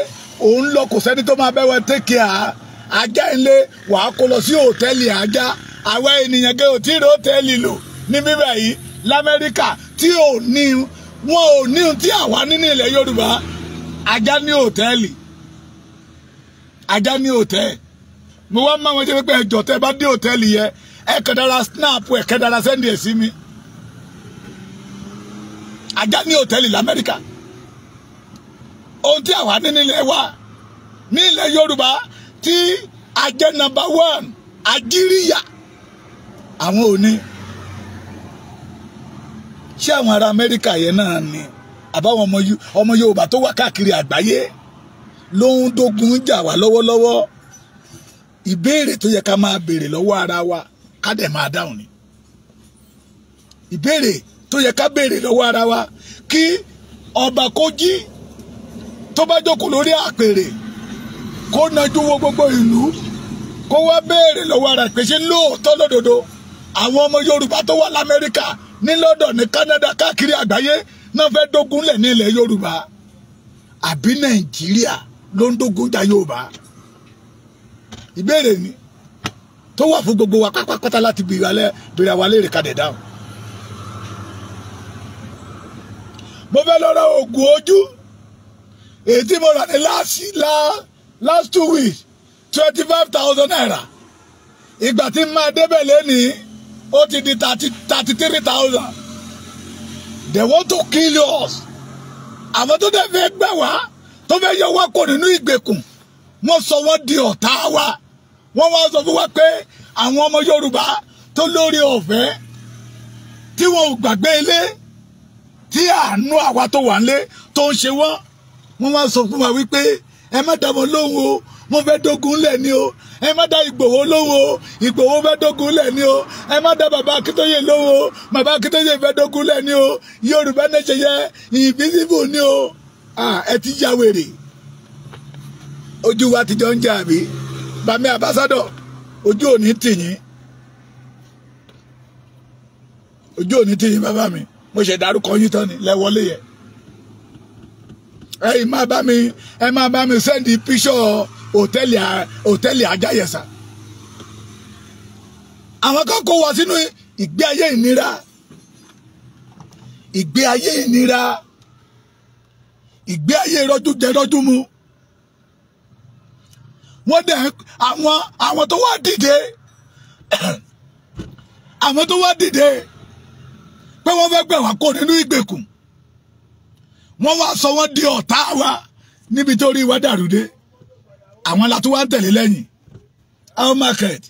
òun lọ, kò sẹ́ni tó máa bẹ́wọ̀ take care ajá ilé, wàá kó lọ sí hòtẹ́ẹ̀lì ajá. Àwa ènìyàn gẹ́ ò tí ì rí hòtẹ́ẹ̀lì lò ní bíbẹ̀ yìí l'Amẹ́ríkà tí ò ní, wọn ò ní tí àwa ní ní ilẹ̀ Yorùbá. Ajá ní hòtẹ́ẹ̀lì, ajá ní hòtẹ́ẹ̀lì. Mo wá máa wọn jẹ́ pé ẹjọ́ tẹ́ bá dé hòtẹ́ẹ̀lì yẹn, ẹ kàn dára snap, ẹ kàn dára send ẹ̀ sí mi. Ajá ní hòtẹ́ẹ̀lì l'Amẹ́ríkà. Ohun tí àwa ní nílẹ̀ wa ní ilẹ̀ Yorùbá tí ajẹ́ number 1 ajíríyà, àwọn ò ní. Ṣé àwọn ará Amẹ́ríkà yẹn náà ni àbáwọn ọmọ Yorùbá tó wà káàkiri àgbáyé ló ń dógun jà wá lọ́wọ́lọ́wọ́? Ìbéèrè tó yẹ ká máa béèrè lọ́wọ́ ara wa ká dẹ̀ máa dáhùn ni. Ìbéèrè tó yẹ ká béèrè lọ́wọ́ ara wa, kí ọba kó jí tó bá jókòó lórí àpèrè kó nájú wo gbogbo ìlú, kó wá béèrè lọ́wọ́ ara pé ṣé lóòótọ́ lódodo àwọn ọmọ Yorùbá tó wà l'Amẹ́ríkà, ní London, ní Canada, káàkiri àgbáyé náà fẹ́ dógun lẹ̀ ní ilẹ̀ Yorùbá, àbí Nàìjíríà ló ń dógun jà Yorùbá? Ìbéèrè ni tó wà fún gbogbo wa pátápátá láti béèrè àwa léèrè ká dẹ̀ dáhùn. Mo fẹ́ lọ ra oògùn ojú èyí tí mo rà ní last 2 weeks, 25,000 naira. Ìgbà tí máa débẹ̀ lẹ́nìí, ó ti di 33,000. They want to kill us. Àwọn tó dẹ̀ fẹ́ gbà wá, tó fẹ́ yọ wá kó nínú ìgbèkùn, wọ́n sọ wọ́n di ọ̀tá wa. Wọ́n wá sọ fún wa pé àwọn ọmọ Yorùbá tó lórí ọ̀fẹ́ tí wọn ò gbàgbé ilé, tí àánú àwa tó wà nílé tó ń ṣe wọ́n, wọ́n wá sọ fún wa wípé ẹ má dá wọn lóhùn o, wọ́n fẹ́ dógun lẹ̀ ni o. Ẹ má dá Ìgbòho lóhùn o, Ìgbòho fẹ́ dógun lẹ̀ ni o. Ẹ má dá bàbá Akíntóyè lóhùn o, bàbá Akíntóyè fẹ́ dógun lẹ̀ ni o. Yorùbá nation yẹ invisible ni o. Ẹ ti ya wèrè, ojú wa ti jọ ń jẹ àbí? Bàmí àbásádọ̀, ojú òní tì yín, ojú òní tì yín bàbá mi. Mo ṣe dárúkọ yín tán ni lẹ́wọ́lé yẹ. Ẹ má bá mi, ẹ má bá mi sẹ́ndì píṣọ̀ hòtẹ́ẹ̀lì Ajáyẹsà. Àwọn kan kó wa sínú ìgbé ayé ìnira, ìgbé ayé ìnira, ìgbé ayé rọ́jú jẹ rọ́jú mu. Wọ́n dẹ̀ àwọn tó wá dìde, àwọn tó wá dìde pé wọ́n fẹ́ gbà wá kó nínú ìgbèkùn, wọ́n wá sọ wọ́n di ọ̀tá wa níbi tó rí wa dàrú dé. Àwọn la tó wá ń tẹ̀lé lẹ́yìn. Our market,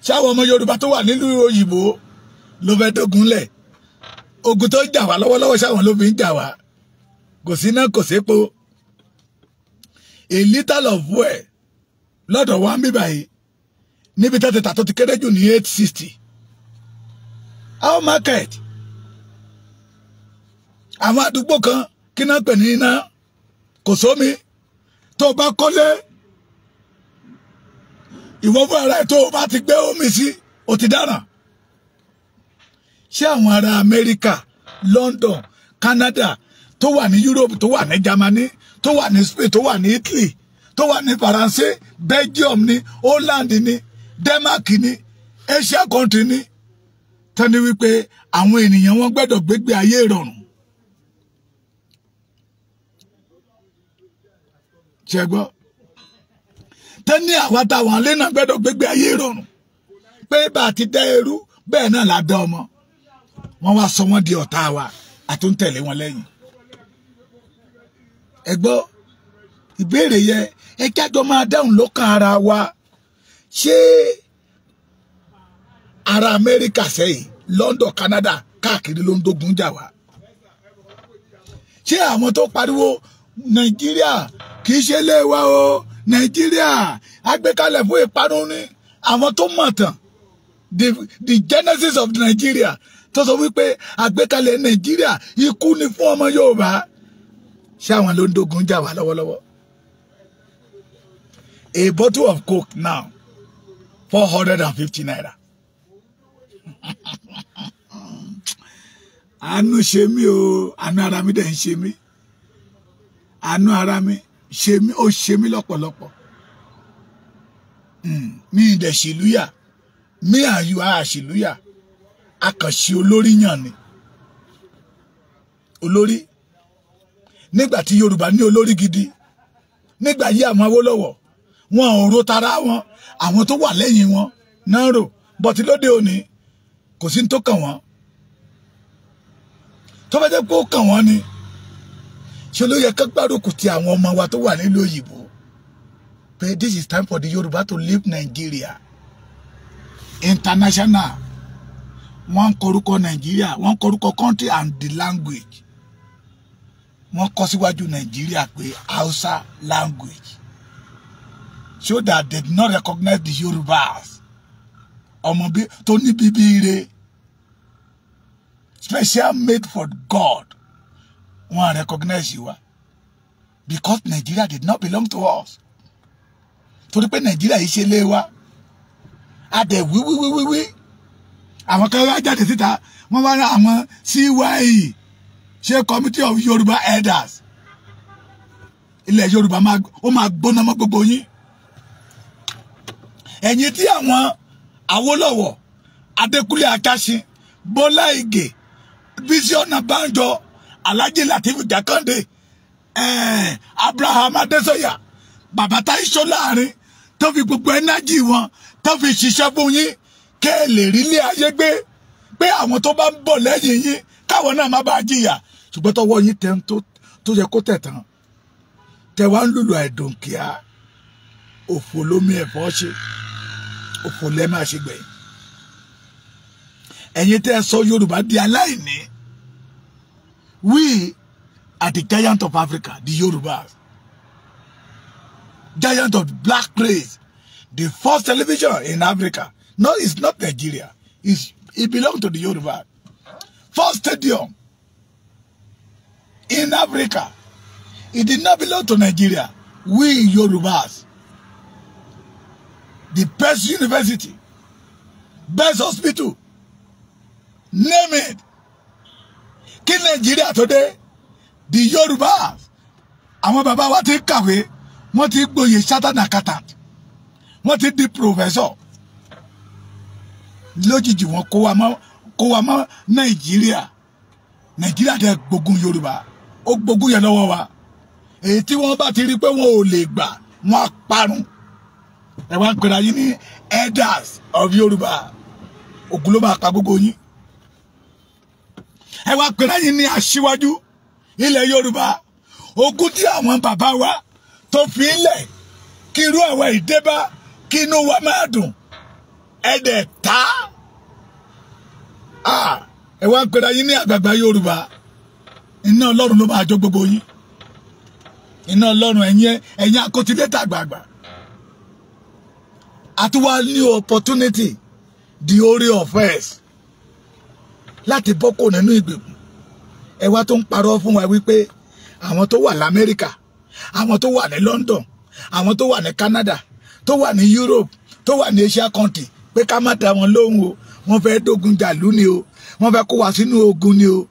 ṣáwọn ọmọ Yorùbá tó wà nílùú òyìnbó ló fẹ́ dógun lẹ̀? Ogun tó ń jà wá lọ́wọ́lọ́wọ́ ṣáwọn ló fi ń jà wá. Kò sí iná, kò sépo. A litre of fuel lọ́dọ̀ wa ń bí báyìí níbi tó ti tà tó ti kéré jù ní 860. Our market, àwọn àdúgbò kan kí náà pè ní iná, kò sómi. Tó bá kọ́lé ìwọ fún ara ẹ̀ tó bá ti gbé omi sí, ó ti dáràn. Ṣé àwọn ará Amẹ́ríkà, London, Canada, tó wà ní Europe, tó wà ní Germany, tó wà ní Spain, tó wà ní Italy, tó wà ní Faransé, Belgium ní, Holland ní, Denmark ní, Asia country ní, tẹ́ni wípé àwọn ènìyàn wọn gbẹ́dọ̀ gbégbé ayé ìrọ̀rùn? Ṣé gbọ́? Tẹ́ni àwa táwọn alẹ́ náà gbẹ́dọ̀ gbégbé ayé ìrọ̀rùn, pé bá a ti dá ẹrú bẹ́ẹ̀ náà la dá ọmọ. Wọ́n wá sọ wọ́n di ọ̀tá wa, àtúntẹ̀lé wọn lẹ́yìn. Ẹ gbọ́ ìbéèrè yẹ, ẹ jájọ máa dáhùn lọ́kàn ara wa. Ṣé ará Amẹ́ríkà sẹ́yìn, London, Canada, káàkiri ló ń dógun jà wá? Ṣé àwọn tó pariwo Nàìjíríà kì í ṣe ilé wa o, Nàìjíríà agbékalẹ̀ fún ìparun ni, àwọn tó mọ̀ tán the genesis of Nigeria tó sọ wípé àgbékalẹ̀ Nàìjíríà ikú ni fún ọmọ Yorùbá, ṣé àwọn ló ń dógun jà wá lọ́wọ́lọ́wọ́? A bottle of Coke now, 450 naira. Àánú ṣe mí o, àánú ara mi dẹ̀ ń ṣe mí. Àánú ara mi ṣe mí, ó ṣe mí lọ́pọ̀lọpọ̀. Mi dẹ̀ ṣìlúyà, mi àyù àṣìlúyà, akànṣe olórí yàn ni. Olórí. Nígbà tí Yorùbá ní olórí gidi, nígbà yí àwọn Awólọ́wọ̀, wọn ò ro tara wọn, àwọn tó wà lẹ́yìn wọn náà rò, bọ́tí lóde òní kò sí ní tó kàn wọ́n. Tó bá jẹ́ pé ó kàn wọ́n ni, ṣe ló yẹ ká gbárùkù ti àwọn ọmọ wa tó wà nílùú òyìnbó pé this is time for the Yorùbá to leave Nigeria. International, wọ́n ń kọrúkọ Nigeria, wọ́n ń kọrúkọ country and the language. Wọ́n kọ síwájú Nigeria pé Hausa language, so that they did not recognize the Yorubas. Ọmọ bí tó ní bíbí ire, special made for God, wọ́n recognize wa because Nigeria did not belong to us. Torí pé Nigeria yìí ṣe lé wa, a dẹ̀ wíwíwíwí. Àwọn kan wá jáde síta, wọ́n wá rán àwọn CYE, ṣe Committee of Yoruba Elders. Ilẹ̀ Yorùbá ó máa gbóná mọ́ gbogbo yín. Ẹ̀yin tí àwọn Awólọ́wọ̀, Adékúnlé Ajásin, Bọ́lá Ìgè, Bísí Ọ̀nàbànjọ, Alhaji Lateef Jákàndé, Abraham Adésọyà, bàbá Táíṣó láàrin, tó fi gbogbo ẹnájì wọn tó fi ṣiṣẹ́ fún yín kẹ́ ẹ lè rí ilé ayé gbé, pé àwọn tó bá ń bọ̀ lẹ́yìn yín káwọn náà má bàa jìyà. Ṣùgbọ́n tọwọ́ yín tẹ́ tó yẹ kó tẹ̀ tán, tẹ wá ń lùlù àìdùnkìá, òfò lómi ẹ̀fọ́ ṣe, òfò lẹ́ máa ṣe gbẹ̀yìn. Ẹ̀yin tẹ́ sọ Yorùbá di aláìní, we are the giant of Africa, the Yorubas, giant of black race, the first television in Africa. No, it's not Nigeria. It belongs to the Yoruba. First stadium in Africa. It did not belong to Nigeria. We Yorubas, the best university, best hospital, name it. Kí Nigeria today, the Yorubas, àwọn bàbá wa ti kàwé, wọ́n ti gboyè chartered accountant, wọ́n ti di professor. Lójijì wọ́n kó wa mọ́ Nàìjíríà. Nàìjíríà dẹ̀ gbógun Yorùbá, ó gbógun yẹn lọ́wọ́ wa. Èyí tí wọ́n bá ti rí pé wọn ò lè gbà, wọ́n á parun. Ẹ wá ń pera yín ní elders of Yorùbá, ògùn ló máa pa gbogbo yín. Ẹ wá pera yín ní aṣíwájú ilẹ̀ Yorùbá, ogun tí àwọn bàbá wa tó fi ilẹ̀ kí irú àwọn ìdébá kí inú wa máa dùn, ẹ̀dẹ̀ tá. Ẹ wá ń pera yín ní àgbààgbà Yorùbá, iná Ọlọ́run ló máa jó gbogbo yín. Iná Ọlọ́run, ẹ̀yin akótilétà àgbààgbà. Àti wá ní opportunity, the orí of us láti bọ́ kò nínú ìgbèkùn. Ẹ wá tó ń parọ́ fún wa wípé àwọn tó wà l'Amẹ́ríkà, àwọn tó wà ní London, àwọn tó wà ní Canada, tó wà ní Europe, tó wà ní Asia country, pé ká má dá wọn lóhùn o, wọ́n fẹ́ dógun jàlú ni o, wọ́n fẹ́ kó wa sínú ogun ni o.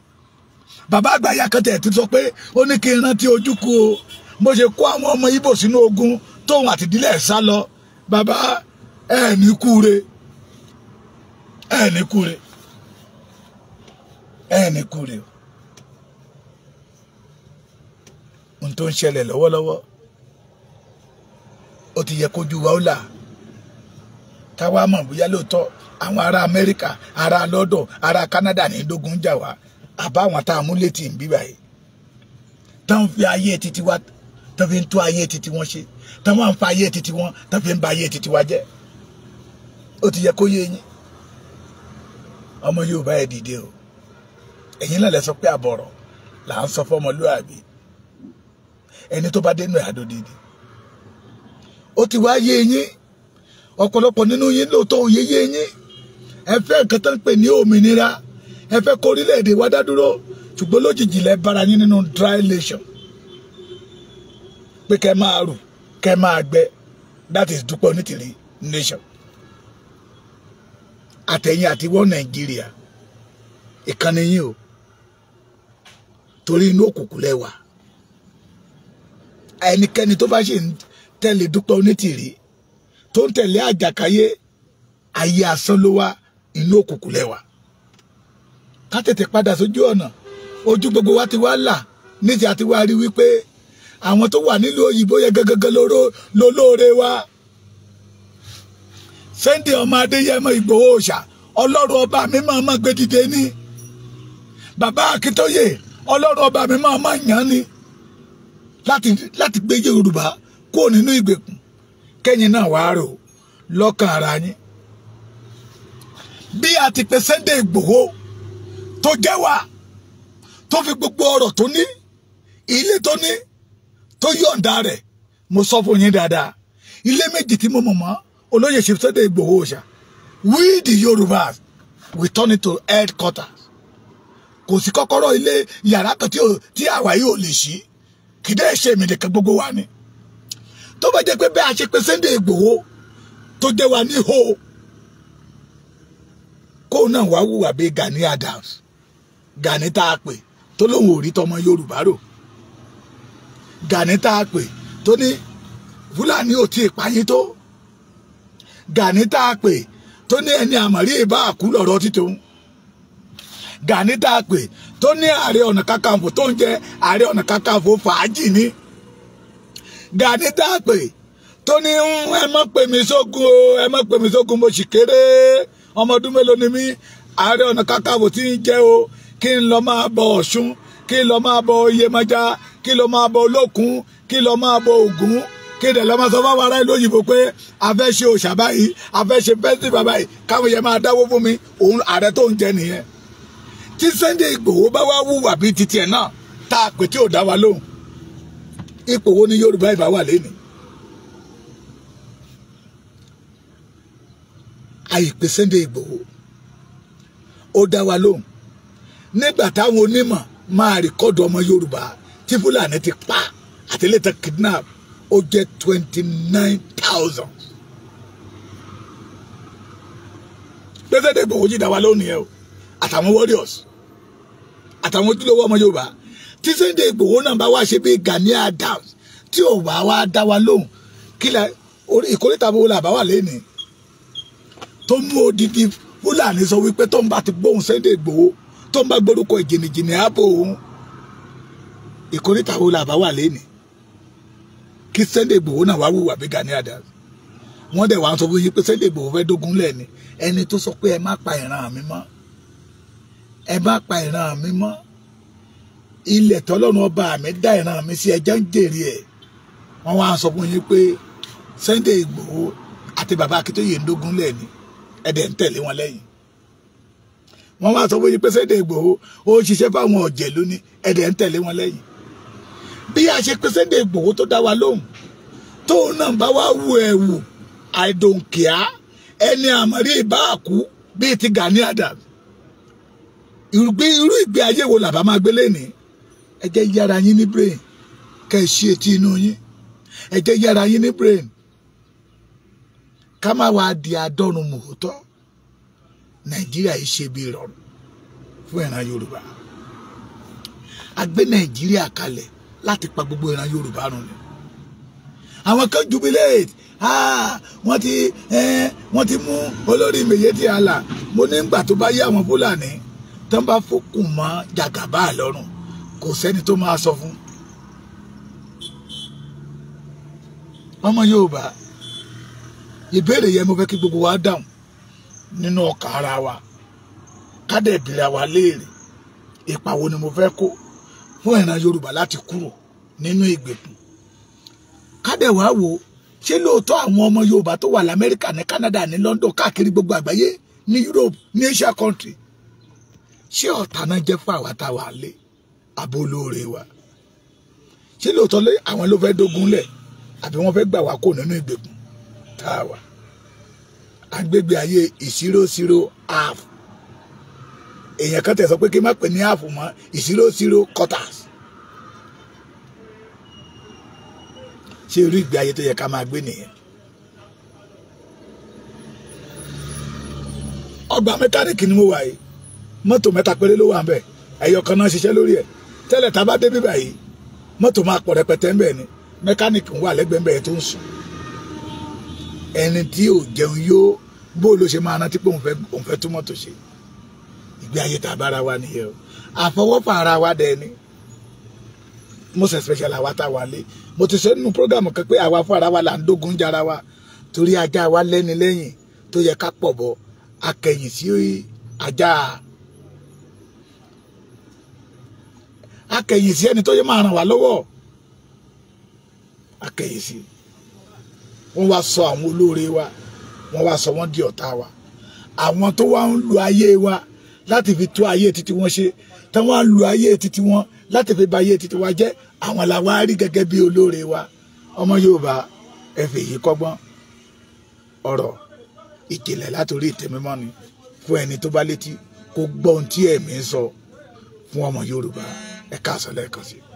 Bàbá àgbàyà kan tẹ̀ ti sọ pé ó ní kí n rántí Ojukwu o, bó ṣe kó àwọn ọmọ Ìgbò sínú ogun tóun àtìdílé ẹ̀ sá lọ. Bàbá ẹ̀ ní kúre, ẹ̀ ní kúre, ẹ̀ ní kúre o. Ohun tó ń ṣẹlẹ̀ lọ́wọ́lọ́wọ́ ó ti yẹ kójú wa ó là, káwa mọ̀ bóyá lóòótọ́ àwọn ará Amẹ́ríkà, ará London, ará Canada ní dógún jà wá, àbá àwọn tá a mú létí ń bí báyìí tán fi ayé títí wa, tán fi ń tó ayé títí wọn ṣe, tán wọ́n ń fa ayé títí wọn, tán fi ń ba ayé títí wa jẹ́. Ó ti yẹ kó yé yín ọmọ Yorùbá, ẹ dìde o. Ẹ̀yin náà lẹ sọ pé àbọ̀rọ̀ là ń sọ fọmọlúàbí, ẹni tó bá dénú ẹ̀ àdódìdì. Ó ti wá yé yín, ọ̀pọ̀lọpọ̀ nínú yín lóòótọ́ òye yé yín. Ẹ fẹ́ nǹkan tó ń pè ní òmìnira, Ẹ fẹ́ kó orílẹ̀-èdè wa dá dúró, ṣùgbọ́n lójijì lẹ bára yín nínú dry nation pé kẹ́ máa rù kẹ́ máa gbẹ. That is Dúpẹ́ Onítìrí nation. Àtẹ̀yìn àti wọ́n Nàìjíríà ìkànnì yín o, torí inú òkùnkùn lẹ wà. Ẹnikẹ́ni tó bá ṣe ń tẹ̀lé Dúpẹ́ Onítìrí, tó ń tẹ̀lé Àjàkáyé, ayé asán ló wá, inú òkùnkùn lẹ wà. Ká tètè padà sójú ọ̀nà. Ojú gbogbo wa ti wá là ní ti àti wá rí wípé àwọn tó wà nílùú òyìnbó yẹn gẹ́gẹ́gẹ́ lólóore wa. Sunday ọmọ Adéyẹmọ Ìgbòho Òòṣà, Ọlọ́run ọba mi máa ma gbé dìde ní. Bàbá Akíntóyè, Ọlọ́run ọba mi máa ma yàn ní láti gbé Yorùbá kúrò nínú ìgbèkùn. Kẹ́yìn náà wàá rò lọ́kàn ara yín bí a ti pe Sunday Ìgbòho tó jẹ́ wa, tó fi gbogbo ọrọ̀ tó ní, ilé tó ní, tó yọ̀ǹda rẹ̀. Mo sọ fún yín dáadáa, ilé méjì tí mo mọ̀ mọ́ olóyè Chief Sunday Ìgbòho Òòṣà, we the Yorùbás, we turn it to headquarters. Kò sí kọ́kọ́rọ́ ilé yàrá kan tí àwa yìí ò lè ṣí, kì í dẹ́ ṣe èmi nìkan, gbogbo wa ni. Tó bá jẹ́ pé bẹ́ẹ̀ a ṣe pé Sunday Ìgbòho tó jẹ́ wa ní ho, kóun náà wá wùwà bíi Gani Adams, Gani tá a pè tó lóun ò rí tọmọ Yorùbá rò, Gani tá a pè tó ní Fúlàní ò tí ì payín tó, Gani tá a pè tó ní ẹni àmọ̀rí ìbá àkú lọ̀rọ̀ títún, Gani tá a pè tó ní Ààrẹ Ọ̀nà Kakanfò tó ń jẹ Ààrẹ Ọ̀nà Kakanfò fàájì ni, Gani tá a pè tó ní ẹ má pè mí sógun o, ẹ má pè mí sógun, mo sì kéré, ọmọ ọdún mélòó ni mí, Ààrẹ Ọ̀nà Kakanfò tí ń jẹ́ o, kí n lọ máa bọ Ọ̀ṣun, kí n lọ máa bọ Iyemọja, kí n lọ máa bọ Olókun, kí n lọ máa bọ Ògún, kí n dẹ̀ lọ máa sọ fáwọn ará ìlú òyìnbó pé a fẹ́ ṣe òòṣà báyìí, a fẹ́ ṣe fẹ́sítìfà báyìí, káwọn yẹn máa dáwó fún mi. Òun ààrẹ tó ń jẹ nìyẹn. Tí Sunday Ìgbòho bá wá wùwà bíi titi ẹ̀ náà tá a pè tí ò dá wa lóhùn, ipò wo ni Yorùbá ìbá wà lẹ́nu? Àìpé Sunday Ìgbòho ó dá wa lóhùn nígbà táwọn onímọ̀ máa rìkọ́dù ọmọ Yorùbá tí Fúlàní ti pa àti later kidnap, ó jẹ́ 29,000. Sunday Ìgbòho jí dá wa lóhùn nìyẹn o, àtàwọn warriors, àtàwọn ojúlówó ọmọ Yorùbá. Tí Sunday Ìgbòho náà bá wá ṣe bí Gani Adams tí ò bá wá dá wa lóhùn, kí la ìkórìtà wo la bá wà lẹ́nìí tó mú odidi Fúlàní sọ wípé tó ń bá ti gbóhùn Sunday Ìgbòho, tó ń bá gbórúkọ ìjìnìjìnì ààbò òun, ìkórìtà wo la bá wà lẹ́nìí? Kí Sunday Ìgbòho náà wá wùwà bí Gani Adams. Wọ́n dẹ̀ wá sọ fún yín pé Sunday Ìgbòho fẹ́ dógún lẹ́ni. Ẹni tó sọ pé ẹ má pa ìran mi mọ́, ẹ má pa ìran mi mọ́, ilẹ̀ tọ́lọ́run ọba mi dá ìran mi sí, ẹjẹ́ ń jèrè ẹ̀. Wọ́n wá sọ fún yín pé Sunday Ìgbòho àti bàbá Akíntóyè ń dógún lẹ́ni, ẹ̀dẹ̀ ń tẹ̀lé wọn lẹ́yìn. Wọ́n wá sọ fún yín pé Sunday Ìgbòho ó ṣiṣẹ́ fáwọn ọ̀jẹ̀lú ni, ẹ̀dẹ̀ ń tẹ̀lé wọn lẹ́yìn. Bí a ṣe pé Sunday Ìgbòho tó dá wa lóhùn, tóun náà bá wá wù ẹ̀wù I don't care, ẹni àmọ̀rí ìbá àkú bíi ti Gani Adams, irú ìgbé ayé wo làbá máa gbé lẹ́nìí? Ẹ jẹ́ yára yín ní brain, kẹ́ ẹ ṣí etí inú yín. Ẹ jẹ́ yára yín ní brain, ká má wàá di adọ́run mòótọ́. Nàìjíríà yìí ṣe bí ìrọ̀rùn fún ìran Yorùbá. A gbé Nàìjíríà kalẹ̀ láti pa gbogbo ìran Yorùbá run ni. Àwọn kan jubilate, wọ́n ti mú olórí Miyetti Allah. Mo ní gbà tó bá yé àwọn Fúlàní tán bá fòkùn mọ́ Jàgàbá lọ́rùn, kò sẹ́ni tó máa sọ fún. Ọmọ Yorùbá, ìbéèrè yẹn mo fẹ́ kí gbogbo wa dáhùn nínú ọkàn ara wa, ká dẹ̀ bìrà wa léèrè, ipa wo ni mo fẹ́ kó fún ìran Yorùbá láti kúrò nínú ìgbèkùn? Ká dẹ̀ wá wò, ṣé lóòótọ́ àwọn ọmọ Yorùbá tó wà l'Amẹ́ríkà, ní Canada, ní London, káàkiri gbogbo àgbáyé, ní Europe, ní Asia country, ṣé ọ̀tá náà jẹ́ fún àwa tá a wà lé àbó olóore wa? Ṣé lóòótọ́ àwọn ló fẹ́ dógun lẹ̀, àbí wọ́n fẹ́ gbà wá kó nínú ìgbèkùn tá a wà? Agbègbè ayé 0-0-half. Èèyàn kan tẹ̀ sọ pé kí n má pè ní half mọ́, 0.0 quarters. Ṣé irú ìgbé ayé tó yẹ ká máa gbé nìyẹn? Ọgbà mẹkáníìkì ni mo wà yìí, mọ́tò 3 péré ló wà ń bẹ̀, ẹyọ kan náà ṣiṣẹ́ lórí ẹ̀. Tẹ́lẹ̀ tá a bá dé bíbà yìí, mọ́tò máa pọ̀ rẹpẹtẹ ń bẹ̀ ni, mẹkáníìkì ń wà lẹ́gbẹ̀ẹ́ ń bẹ̀ tó ń sùn. Ẹni tí ò jẹun yó, bó ló ṣe máa rántí pé òun fẹ́ tún mọ́tò ṣe? Ìgbé ayé tá a bára wa nìyẹn o. Àfọwọ́fà ara wa dẹ̀ ni, most especially àwa tá a wà lé. Mo ti sọ nínú prógámù kan pé àwa fún ara wa là ń dógun jára wa, torí ajá wa lẹ́ni lẹ́yìn tó yẹ ká pọ̀ bọ́, akẹyìn sí ajá, akẹyìn sí ẹni tó yẹ máa ràn wá lọ́wọ́, akẹyìn sí. Wọ́n wá sọ àwọn olóore wa, wọ́n wá sọ wọ́n di ọ̀tá wa. Àwọn tó wá ń lu ayé wa láti fi tó ayé títí wọn ṣe, tí wọ́n lu ayé títí wọn láti fi ba ayé títí wa jẹ́, àwọn la wá rí gẹ́gẹ́ bí olóore wa. Ọmọ Yorùbá, ẹ fèyí kọ́gbọ́n. Ọ̀rọ̀ ìjìnlẹ̀ látòrí ìtẹ́ mímọ́ ni fún ẹni tó bá létí kó gbọ́ ohun tí ẹ̀mí ń sọ fún ọmọ Yorùbá. Ẹ káàsán lẹ́ẹ̀kan sí i.